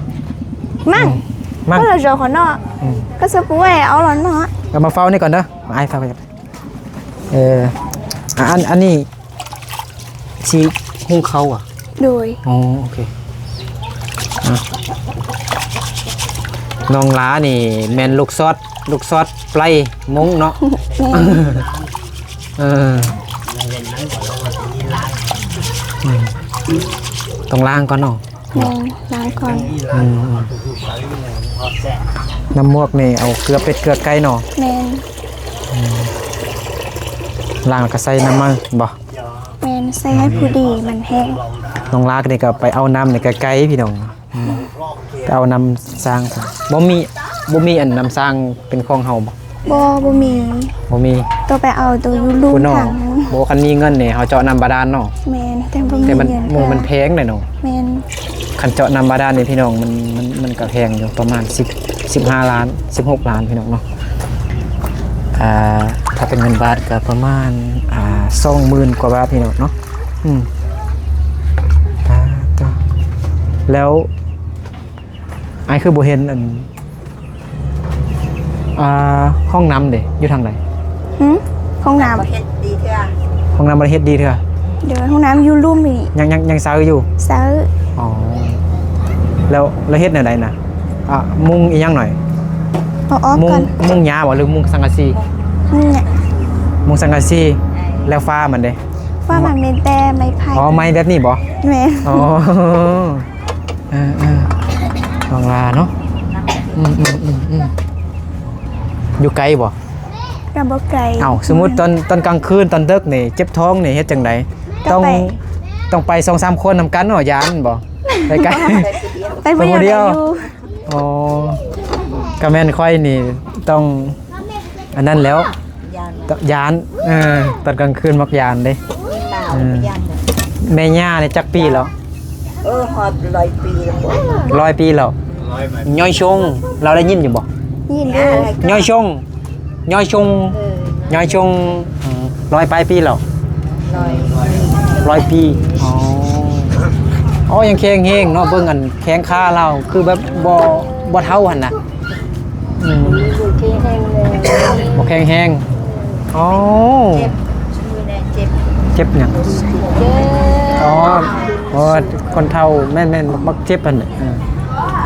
ມັ້ງ ອືມ ມັ້ງ ເພິ່ນລະຈອກເຂົາເນາະ. ອືມ ກໍສະປູໄວ້ເອົາລະເນາະ. ເອົາມາເຝົ້ານີ້ກ່ອນເດີ ອ້າຍເຝົ້າ. ເອີ ອາ ອັນ ອັນນີ້ຊິຫຸງເຂົ້າຫວາ? ໂດຍ. ອໍ ໂອເຄ. ອ່ະ ນ້ອງຫຼ້ານີ້ແມ່ນລູກຊອດ ລູກຊອດໄປມົ້ງເນາະ. ແມ່ນ. ເອີ ອືມ ຕ້ອງລ້າງກ່ອນເນາະ. ແມ່ນ ລ້າງກ່ອນ. ອືມ ນ້ຳໝວກນີ້ເອົາເກືອເປັດເກືອໄກ່ເນາະ. ແມ່ນ. ອືມ ລ້າງແລ້ວກໍໃສ່ນ້ຳມັນບໍ່? ແມ່ນ ໃສ່ໃຫ້ພໍດີ ມັນແຫ້ງ. ນ້ອງຫຼ້ານີ້ກໍໄປເອົານ້ຳນີ້ໄກໆ ພີ່ນ້ອງ. ອືມ ໄປເອົານ້ຳສ້າງ. ບໍ່ມີ ບໍ່ມີອັນນ້ຳສ້າງເປັນຂອງເຮົາບໍ່? ບໍ່ ບໍ່ມີ ບໍ່ມີ. ຕ້ອງໄປເອົາໂຕຢູ່ລຸ່ມທາງ. ບໍ່ ຄັນມີເງິນນີ້ເຮົາເຈາະນ້ຳບາດານເນາະ. ແມ່ນ ແຕ່ບໍ່ມີເງິນ. ແຕ່ມັນ ໂອ້ ມັນແພງເດ້ເນາະ. ແມ່ນ. ຄັນເຈາະນ້ຳບາດານນີ້ພີ່ນ້ອງ ມັນ ມັນ ມັນກໍແພງຢູ່ ປະມານສິບ ສິບຫ້າລ້ານ ສິບຫົກລ້ານ ພີ່ນ້ອງເນາະ. ອ່າ ຖ້າເປັນເງິນບາດກໍປະມານ ອ່າ ສອງໝື່ນກວ່າບາດ ພີ່ນ້ອງເນາະ. ອືມ ອ່າ ແລ້ວ ອ້າຍຄືບໍ່ເຫັນອັນ ອ່າ ຫ້ອງນ້ຳເດ ຢູ່ທາງໃດ? ຫຶ? ຫ້ອງນ້ຳ ບໍ່ເຮັດດີເທື່ອ. ຫ້ອງນ້ຳບໍ່ໄດ້ເຮັດດີເທື່ອ. ໂດຍ ຫ້ອງນ້ຳຢູ່ລຸ່ມນີ້. ຍັງ ຍັງ ຍັງເຊົາຢູ່? ເຊົາ. ອໍ ແລ້ວ ແລ້ວເຮັດແນວໃດນະ? ອ່າ ມຸງອີ່ຫຍັງໜ້ອຍ? ເອົາອອກ ມຸງ ກ່ອນ. ມຸງຫຍ້າບໍ່ ຫຼືມຸງສັງກະສີ? ມຸງຫຍ້າ. ມຸງສັງກະສີ. ແລ້ວຝາມັນເດ? ຝາມັນແມ່ນແຕ່ໄມ້ໄຜ່. ອໍ ໄມ້ແບບນີ້ບໍ່? ແມ່ນ. ອໍ ເອີໆ ນ້ອງຫຼ້າເນາະ. ອືມໆໆໆ ຢູ່ໄກບໍ່? ກໍບໍ່ໄກ. ເອົ້າ ສົມມຸດຕອນ ຕອນກາງຄືນ ຕອນເດິກນີ້ ເຈັບທ້ອງນີ້ ເຮັດຈັ່ງໃດ? ຕ້ອງ ຕ້ອງໄປ ຕ້ອງໄປສອງສາມຄົນນຳກັນເນາະ ຢ້ານບໍ່? ໄປໄກ ໄປຜູ້ດຽວ. ໄປຜູ້ດຽວ. ອໍ ກໍແມ່ນຂ້ອຍນີ້ຕ້ອງ ອັນນັ້ນແລ້ວ ຢ້ານ ຢ້ານ. ເອີ ຕອນກາງຄືນມັກຢ້ານເດ້. ເອີ ແມ່ຍ່ານີ້ຈັກປີແລ້ວ? ເອີ ຮອດຮ້ອຍປີແລ້ວ. ຮ້ອຍປີແລ້ວ. ຍອຍຊົງ ລາວໄດ້ຍິນຢູ່ບໍ່? ຍິນຢູ່. ຍອຍຊົງ ຍອຍຊົງ ເອີ ຍອຍຊົງ. ເອີ ຮ້ອຍປາຍປີແລ້ວ. ຮ້ອຍ ຮ້ອຍປີ. ອໍ ອໍ ຍັງແຂງແຮງເນາະ. ເບິ່ງອັນແຂ້ງຂາລາວ ຄືແບບບໍ່ ບໍ່ເຖົ້າຫັ້ນນະ. ອືມ ແຂງແຮງເລີຍ. ບໍ່ແຂງແຮງ. ອໍ ເຈັບ ເຈັບຫຍັງ? ເຈັບ ອໍ ໂອ້ ຄົນເຖົ້າແມ່ນໆ ມັກເຈັບຫັ້ນແຫຼະ. ເອີ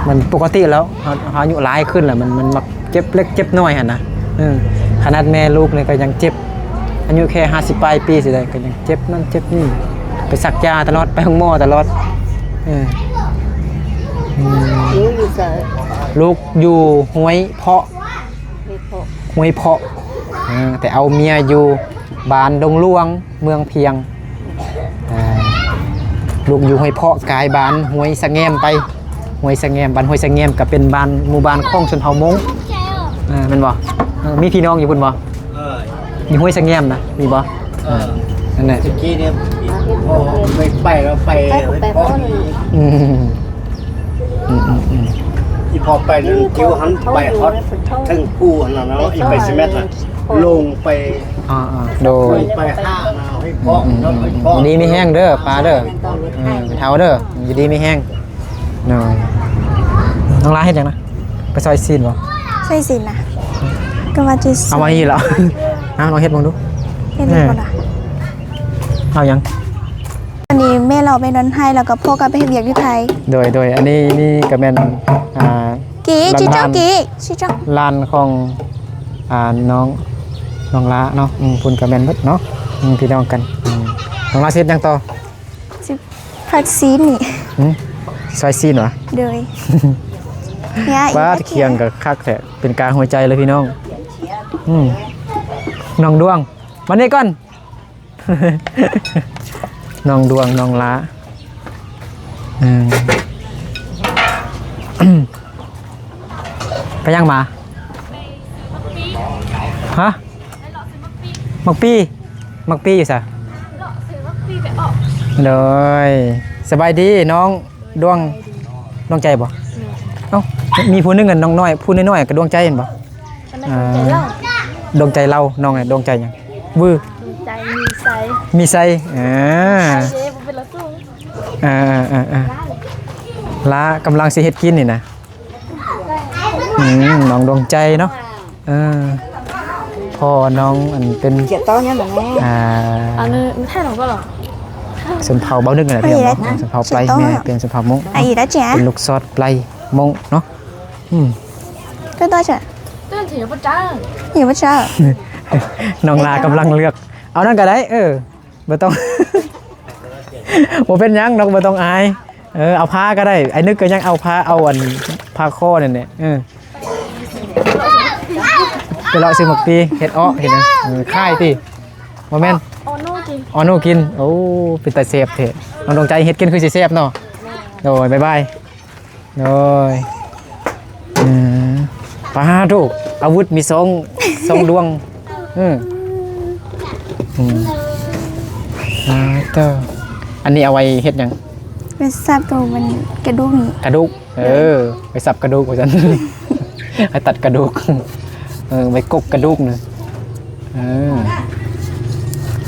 ມັນປົກກະຕິແລ້ວ ເຮົາ ເຮົາອາຍຸຫຼາຍຂຶ້ນແລ້ວ ມັນ ມັນມັກເຈັບເລັກເຈັບນ້ອຍຫັ້ນນະ. ເອີ ຂະໜາດແມ່ລູກນີ້ກໍຍັງເຈັບ ອາຍຸແຄ່ຫ້າສິບປາຍປີຊິໄດ້ ກໍຍັງເຈັບນັ້ນເຈັບນີ້ ໄປສັກຢາຕະຫຼອດ ໄປໂຮງໝໍຕະຫຼອດ. ເອີ ອືມ ລູກຢູ່ໃສ? ລູກຢູ່ຫ້ວຍເພາະ ຫ້ວຍເພາະ ຫ້ວຍເພາະ ເອີ ແຕ່ເອົາເມຍຢູ່ບ້ານດົງຫຼວງ ເມືອງພຽງ. ອ່າ ລູກຢູ່ຫ້ວຍເພາະ ກາຍບ້ານຫ້ວຍສະແງມໄປ. ຫ້ວຍສະແງມ ບ້ານຫ້ວຍສະແງມກໍເປັນບ້ານ ໝູ່ບ້ານຂອງຊົນເຜົ່າມົ້ງ. ອ່າ ແມ່ນບໍ່? ເອີ ມີພີ່ນ້ອງຢູ່ພຸ້ນບໍ່? ເອີ ຢູ່ຫ້ວຍສະແງມນະ ມີບໍ່? ເອີ ອ່າ ນັ້ນແຫຼະ ຕະກີ້ນີ້ ພໍ່ໄປ ໄປແລ້ວໄປ ໄປ ໄປ ໄປ ອືມ ອືມໆໆ ອີ່ພໍ່ໄປນັ້ນ ຕິວຫັ້ນໄປຮອດເທິງພູຫັ້ນນະເນາະ ອີ່ໄປສິບແມັດນະ ລົງໄປ ອ່າໆ ໂດຍ ລົງໄປຫານະ ໃຫ້ພໍ່ ອືມໆໆ ເນາະ ໃຫ້ພໍ່ ຢູ່ດີມີແຮງເດີ ປ້າເດີ ເອີ ເຖົ້າເດີ ຢູ່ດີມີແຮງ. ໂດຍ ນ້ອງຫຼ້າເຮັດຫຍັງນະ? ໄປຊອຍຊີ້ນບໍ່? ຊອຍຊີ້ນນະ ກໍວ່າຈະ ເອົາມານີ້ລະ ເອົາ ລອງເຮັດເບິ່ງດູ ເຮັດບໍ່ລະ? ເອົາຫຍັງ? ອັນນີ້ແມ່ລາວໄປນອນໄຮ່ ແລ້ວກໍພໍ່ກໍໄປເຮັດວຽກຢູ່ໄທ. ໂດຍ ໂດຍ ອັນນີ້ ນີ້ກໍແມ່ນ ອ່າ ກີ ຈີຈ້ອງ ກີ ຈີຈ້ອງ ຫຼານຂອງ ອ່າ ນ້ອງ ນ້ອງຫຼ້າເນາະ. ອືມ ພຸ້ນກໍແມ່ນເບິດເນາະ ອືມ ພີ່ນ້ອງກັນ. ອືມ ນ້ອງຫຼ້າຊິເຮັດຫຍັງຕໍ່? ຊິຜັດຊີ້ນນີ້ ຫືມ ຊອຍຊີ້ນຫວະ? ໂດຍ ປາດ ຄຽງກໍຄັກແທ້ ເປັນກາຫົວໃຈເລີຍພີ່ນ້ອງ. ອືມ ນ້ອງດວງ ມານີ້ກ່ອນ ນ້ອງດວງ ນ້ອງຫຼ້າ ອືມ ໄປຫຍັງມາ? ຮະ? ໝາກປີ ໝາກປີຢູ່ໃສ? ໂດຍ ສະບາຍດີນ້ອງດວງ ດວງໃຈບໍ່? ເອົ້າ ມີຜູ້ໜຶ່ງ ນ້ອງນ້ອຍ ຜູ້ນ້ອຍໆ ກໍດວງໃຈແມ່ນບໍ່? ອ່າ ດວງໃຈເລົາ ນ້ອງດວງໃຈຫຍັງ? ວື ດວງໃຈມີໄຊ ມີໄຊ ອ່າ ອ່າໆໆ ຫຼ້າກຳລັງຊິເຮັດກິນນີ້ນະ. ອືມ ນ້ອງດວງໃຈເນາະ ເອີ ພໍ່ນ້ອງອັນເປັນ ອ່າ ຊົນເຜົ່າເບົານຶກນັ້ນແຫຼະ ພີ່ນ້ອງເນາະ ຊົນເຜົ່າໄປ ແມ່ເປັນຊົນເຜົ່າມົ້ງ ເປັນລູກຊອດໄປມົ້ງເນາະ. ອືມ ນ້ອງຫຼ້າກຳລັງເລືອກ ເອົານັ້ນກໍໄດ້ ເອີ ບໍ່ຕ້ອງ ບໍ່ເປັນຫຍັງດອກ ບໍ່ຕ້ອງອາຍ. ເອີ ເອົາຜ້າກໍໄດ້ ໄອ້ນຶກກໍຍັງເອົາຜ້າ ເອົາອັນຜ້າຄໍນັ້ນແຫຼະ ເອີ ໄປເລາະຊື້ໝາກປີ ເຮັດເອາະ ເຮັດຫຍັງ ເອີ ຂາຍຕິ ບໍ່ແມ່ນ ອອໂນກິນ ໂອ້ ເປັນຕາແຊບແທ້ ນ້ອງດວງໃຈເຮັດກິນຄືຊິແຊບເນາະ. ໂດຍ ບາຍບາຍ. ໂດຍ ອືມ ປາໂທ້ ອາວຸດມີສອງ ສອງດວງ ອືມ ອືມ ອ່າ ເຕີ ອັນນີ້ເອົາໄວ້ເຮັດຫຍັງ? ໄວ້ສັບໂຕມັນ ກະດູກນີ້ ກະດູກ ເອີ ໄວ້ສັບກະດູກວ່າຊັ້ນ ໄວ້ຕັດກະດູກ ເອີ ໄວ້ກົກກະດູກນະ ເອີ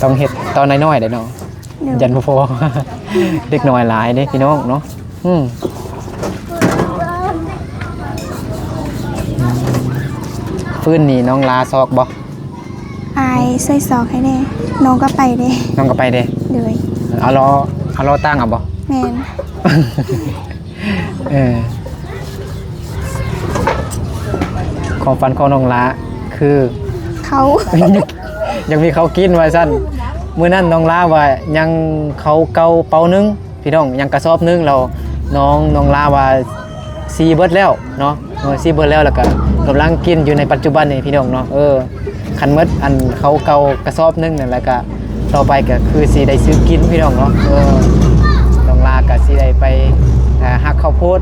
ຕ້ອງເຮັດຕອນນ້ອຍໆ ເດ້ເນາະ. ໂດຍ ຢ້ານບໍ່ພໍ ເດັກນ້ອຍຫຼາຍເດ້ພີ່ນ້ອງເນາະ. ອືມ ອືມ ຟືນນີ້ນ້ອງລາຊອກບໍ່? ອ້າຍຊ່ວຍຊອກໃຫ້ແດ່ ນ້ອງກໍໄປເດ້ ນ້ອງກໍໄປເດ້ ໂດຍ ເອົາລໍ້ ເອົາລໍ້ຕັ້ງເອົາບໍ່? ແມ່ນ. ເອີ ຄວາມຝັນຂອງນ້ອງລາຄື ເຂົ້າ ຢາກມີເຂົ້າກິນວ່າຊັ້ນ. ມື້ນັ້ນນ້ອງລາວ່າຍັງເຂົ້າເກົ່າເປົາໜຶ່ງ ພີ່ນ້ອງ ຍັງກະສອບໜຶ່ງ ແລ້ວນ້ອງ ນ້ອງລາວ່າສີເບິດແລ້ວເນາະ. ເອີ ສີເບິດແລ້ວ ແລ້ວກະກຳລັງກິນຢູ່ໃນປັດຈຸບັນນີ້ ພີ່ນ້ອງເນາະ. ເອີ ຄັນໝົດອັນເຂົ້າເກົ່າກະສອບໜຶ່ງນັ້ນ ແລ້ວກະຕໍ່ໄປກະຄືຊິໄດ້ຊື້ກິນ ພີ່ນ້ອງເນາະ. ເອີ ນ້ອງລາກະຊິໄດ້ໄປ ອ່າ ຫັກເຂົ້າໂພດ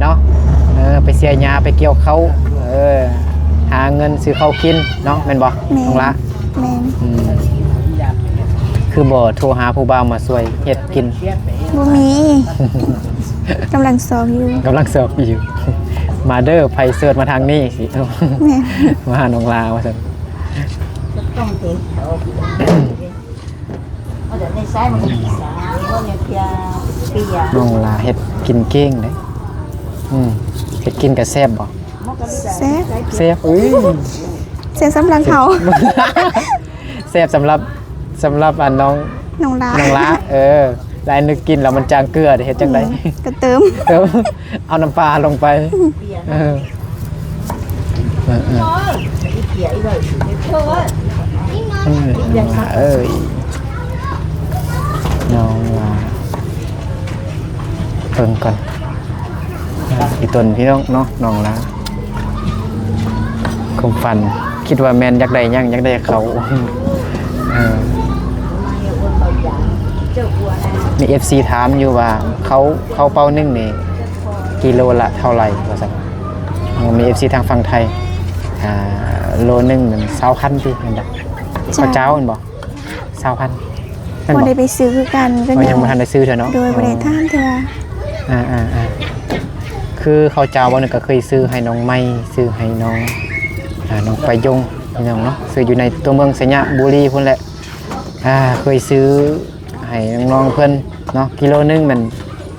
ເນາະ. ເອີ ໄປເສຍຫຍ້າ ໄປກ່ຽວເຂົ້າ ເອີ ຫາເງິນຊື້ເຂົ້າກິນເນາະ ແມ່ນບໍ່ ແມ່ນ ນ້ອງລາ? ແມ່ນ. ອືມ ຄືບໍ່ໂທຫາຜູ້ບ່າວມາຊ່ວຍເຮັດກິນ? ບໍ່ມີ ກຳລັງຊອກຢູ່ ກຳລັງຊອກຢູ່. ມາເດີ ໃຜເສີດມາທາງນີ້ຊິ ແມ່ນ ມາຫານ້ອງລາວ່າຊັ້ນ. ນ້ອງລາເຮັດກິນເກັ່ງເດ້. ອືມ ເຮັດກິນກະແຊບບໍ່? ແຊບ ແຊບ. ເອີຍ ແຊບສຳລັບເຮົາ ແຊບສຳລັບ ສຳລັບອັນນ້ອງ ນ້ອງຫຼ້າ ນ້ອງຫຼ້າ ເອີ ແລ້ວອັນນຶກກິນແລ້ວມັນຈາງເກືອເຮັດຈັ່ງໃດ? ອືມ ກໍເຕີມ ເຕີມ ເອົານ້ຳປາລົງໄປ ເອີ ເອີ ເອີ ເອີ ນ້ອງຫຼ້າເອີຍ ນ້ອງຫຼ້າ ເບິ່ງກ່ອນ ອີ່ຕົນພີ່ນ້ອງເນາະ ນ້ອງຫຼ້າ ຄວາມຝັນ ຄິດວ່າແມ່ນຢາກໄດ້ຫຍັງ? ຢາກໄດ້ເຂົ້າ ເອີ ມີເອັຟຊີຖາມຢູ່ວ່າ ເຂົ້າ ເຂົ້າເປົາໜຶ່ງນີ້ ກິໂລລະເທົ່າໃດ? ວ່າຊັ້ນ ມີເອັຟຊີທາງຝັ່ງໄທ ອ່າ ໂລໜຶ່ງນັ້ນ ຊາວພັນ ຕິ ແມ່ນບໍ່? ເຈົ້າ ເຂົ້າເຈົ້າແມ່ນບໍ່? ຊາວພັນ ແມ່ນບໍ່? ບໍ່ໄດ້ໄປຊື້ຄືກັນ ກໍ ກໍຍັງບໍ່ທັນໄດ້ຊື້ເທື່ອເນາະ ໂດຍ ອໍ ບໍ່ໄດ້ຖາມເທື່ອ ອ່າໆໆ ຄືເຂົ້າເຈົ້າເຮົານີ້ກໍເຄີຍຊື້ໃຫ້ນ້ອງໄມ້ ຊື້ໃຫ້ນ້ອງ ອ່າ ນ້ອງໄປຢົງ ພີ່ນ້ອງເນາະ ຊື້ຢູ່ໃນຕົວເມືອງໄຊຍະບູລີພຸ້ນແຫຼະ ອ່າ ເຄີຍຊື້ໃຫ້ນ້ອງໆເພິ່ນເນາະ ກິໂລໜຶ່ງແມ່ນ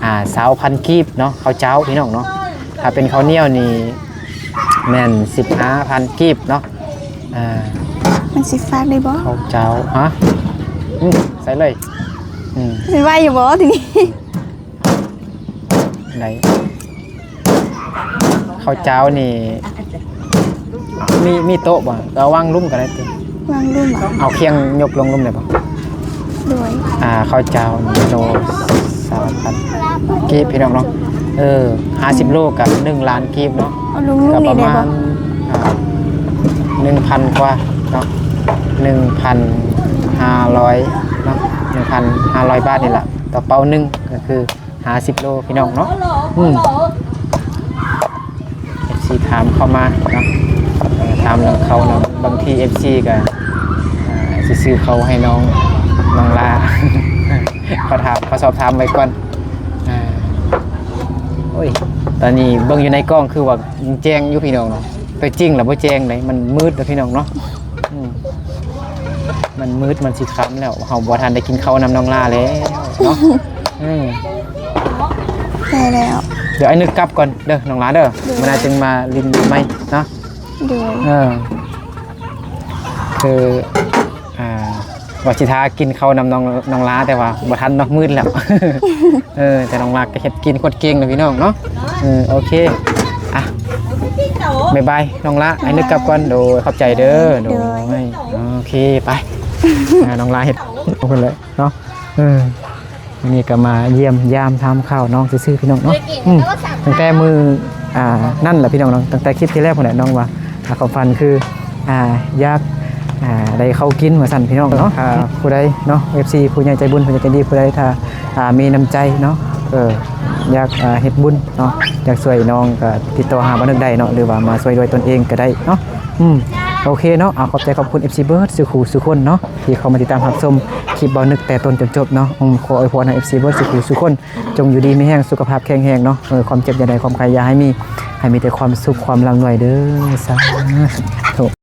ອ່າ ຊາວພັນກີບເນາະ ເຂົ້າເຈົ້າ ພີ່ນ້ອງເນາະ ຖ້າເປັນເຂົ້າໜຽວນີ້ ແມ່ນສິບຫ້າພັນກີບເນາະ ອ່າ ມັນຊິຝາກໄດ້ບໍ່? ເຂົ້າເຈົ້າ ຮະ? ອືມ ໃສ່ເລີຍ ອືມ ຊິໄຫວຢູ່ບໍ່ທີນີ້? ໄດ້ ເຂົ້າເຈົ້ານີ້ ມີ ມີໂຕະບໍ່? ເອົາວາງລຸ່ມກໍໄດ້ຕິ ວາງລຸ່ມ ເອົາຄຽງຍົກລົງລຸ່ມໄດ້ບໍ່? ໂດຍ ອ່າ ເຂົ້າເຈົ້າໂລສາມພັນກີບ ພີ່ນ້ອງເນາະ ເອີ ຫ້າສິບໂລກໍໜຶ່ງລ້ານກີບເນາະ ເອົາລົງລຸ່ມນີ້ໄດ້ບໍ່? ກໍປະມານ ອ່າ ໜຶ່ງພັນກວ່າເນາະ ໜຶ່ງພັນຫ້າຮ້ອຍເນາະ ໜຶ່ງພັນຫ້າຮ້ອຍບາດນີ້ລະ ຕໍ່ເປົາໜຶ່ງ ກໍຄື ຫ້າສິບໂລ ພີ່ນ້ອງເນາະ ອືມ ເອັຟຊີຖາມເຂົ້າມາເນາະ ເອີ ຖາມເລື່ອງເຂົ້າເນາະ ບາງທີເອັຟຊີກໍ ອ່າ ຊິຊື້ເຂົ້າໃຫ້ນ້ອງ ນ້ອງຫຼ້າ ຂໍຖາມ ຂໍສອບຖາມໄວ້ກ່ອນ ອ່າ ໂອ້ຍ ຕອນນີ້ເບິ່ງຢູ່ໃນກ້ອງຄືວ່າແຈ້ງຢູ່ ພີ່ນ້ອງເນາະ ແຕ່ຈິງລະບໍ່ແຈ້ງເດ້ ມັນມືດເນາະ ພີ່ນ້ອງເນາະ ອືມ ມັນມືດ ມັນຊິຄ່ຳແລ້ວ ເຮົາບໍ່ທັນໄດ້ກິນເຂົ້ານຳນ້ອງຫຼ້າແລ້ວເນາະ ເອີ ໄດ້ແລ້ວ ດຽວອ້າຍນຶກກັບກ່ອນເດີ ນ້ອງຫຼ້າເດີ ໂດຍ ມື້ໜ້າຈຶ່ງມາຫຼິ້ນໃໝ່ເນາະ ໂດຍ ເອີ ຄື ອ່າ ວ່າຊິຖ້າກິນເຂົ້ານຳນ້ອງ ນ້ອງຫຼ້າ ແຕ່ວ່າບໍ່ທັນເນາະ ມືດແລ້ວ ເອີ ແຕ່ນ້ອງຫຼ້າກໍເຮັດກິນໂຄດເກັ່ງເນາະ ພີ່ນ້ອງເນາະ ເອີ ໂອເຄ ອ່ະ ບາຍບາຍ ນ້ອງຫຼ້າ ໃຫ້ນຶກກັບກ່ອນ ໂດຍ ຂອບໃຈເດີ ໂດຍ ໂດຍ ໂອເຄ ໄປ ອ່າ ນ້ອງຫຼ້າເຮັດເພິ່ນເລີຍເນາະ ເອີ ມື້ນີ້ກໍມາຢ້ຽມຢາມຖາມຂ່າວນ້ອງຊື່ໆ ພີ່ນ້ອງເນາະ ອືມ ຕັ້ງແຕ່ມື້ ອ່າ ນັ້ນແຫຼະ ພີ່ນ້ອງເນາະ ຕັ້ງແຕ່ຄລິບທີ່ແລ້ວພຸ້ນແຫຼະ ນ້ອງວ່າ ອ່າ ຄວາມຝັນຄື ອ່າ ຢາກ ອ່າ ໄດ້ເຂົ້າກິນວ່າຊັ້ນ ພີ່ນ້ອງເນາະ ອ່າ ຜູ້ໃດເນາະ ເອັຟຊີ ຜູ້ໃຫຍ່ໃຈບຸນ ຜູ້ໃຫຍ່ໃຈດີ ຜູ້ໃດຖ້າ ອ່າ ມີນ້ຳໃຈເນາະ ເອີ ຢາກ ອ່າ ເຮັດບຸນເນາະ ຢາກຊ່ວຍນ້ອງ ກໍຕິດຕໍ່ຫາບ່າວນຶກໄດ້ເນາະ ຫຼືວ່າມາຊ່ວຍດ້ວຍຕົນເອງກໍໄດ້ເນາະ ອືມ ໂອເຄເນາະ ອ່າ ຂອບໃຈຂອບຄຸນ ເອັຟຊີ ເບິດສູ່ຄູ່ສູ່ຄົນເນາະ ທີ່ເຂົ້າມາຕິດຕາມຮັບຊົມຄລິບບ່າວນຶກແຕ່ຕົ້ນຈົນຈົບເນາະ ອືມ ຂໍອວຍພອນໃຫ້ ເອັຟຊີ ເບິດສູ່ຄູ່ສູ່ຄົນ ຈົ່ງຢູ່ດີມີແຮງ ສຸຂະພາບແຂງແຮງເນາະ ເອີ ຄວາມເຈັບຢ່າໄດ້ ຄວາມໄຂ້ຢ່າໃຫ້ມີ ໃຫ້ມີແຕ່ຄວາມສຸກຄວາມລ່ຳລວຍເດີ ສາທຸ.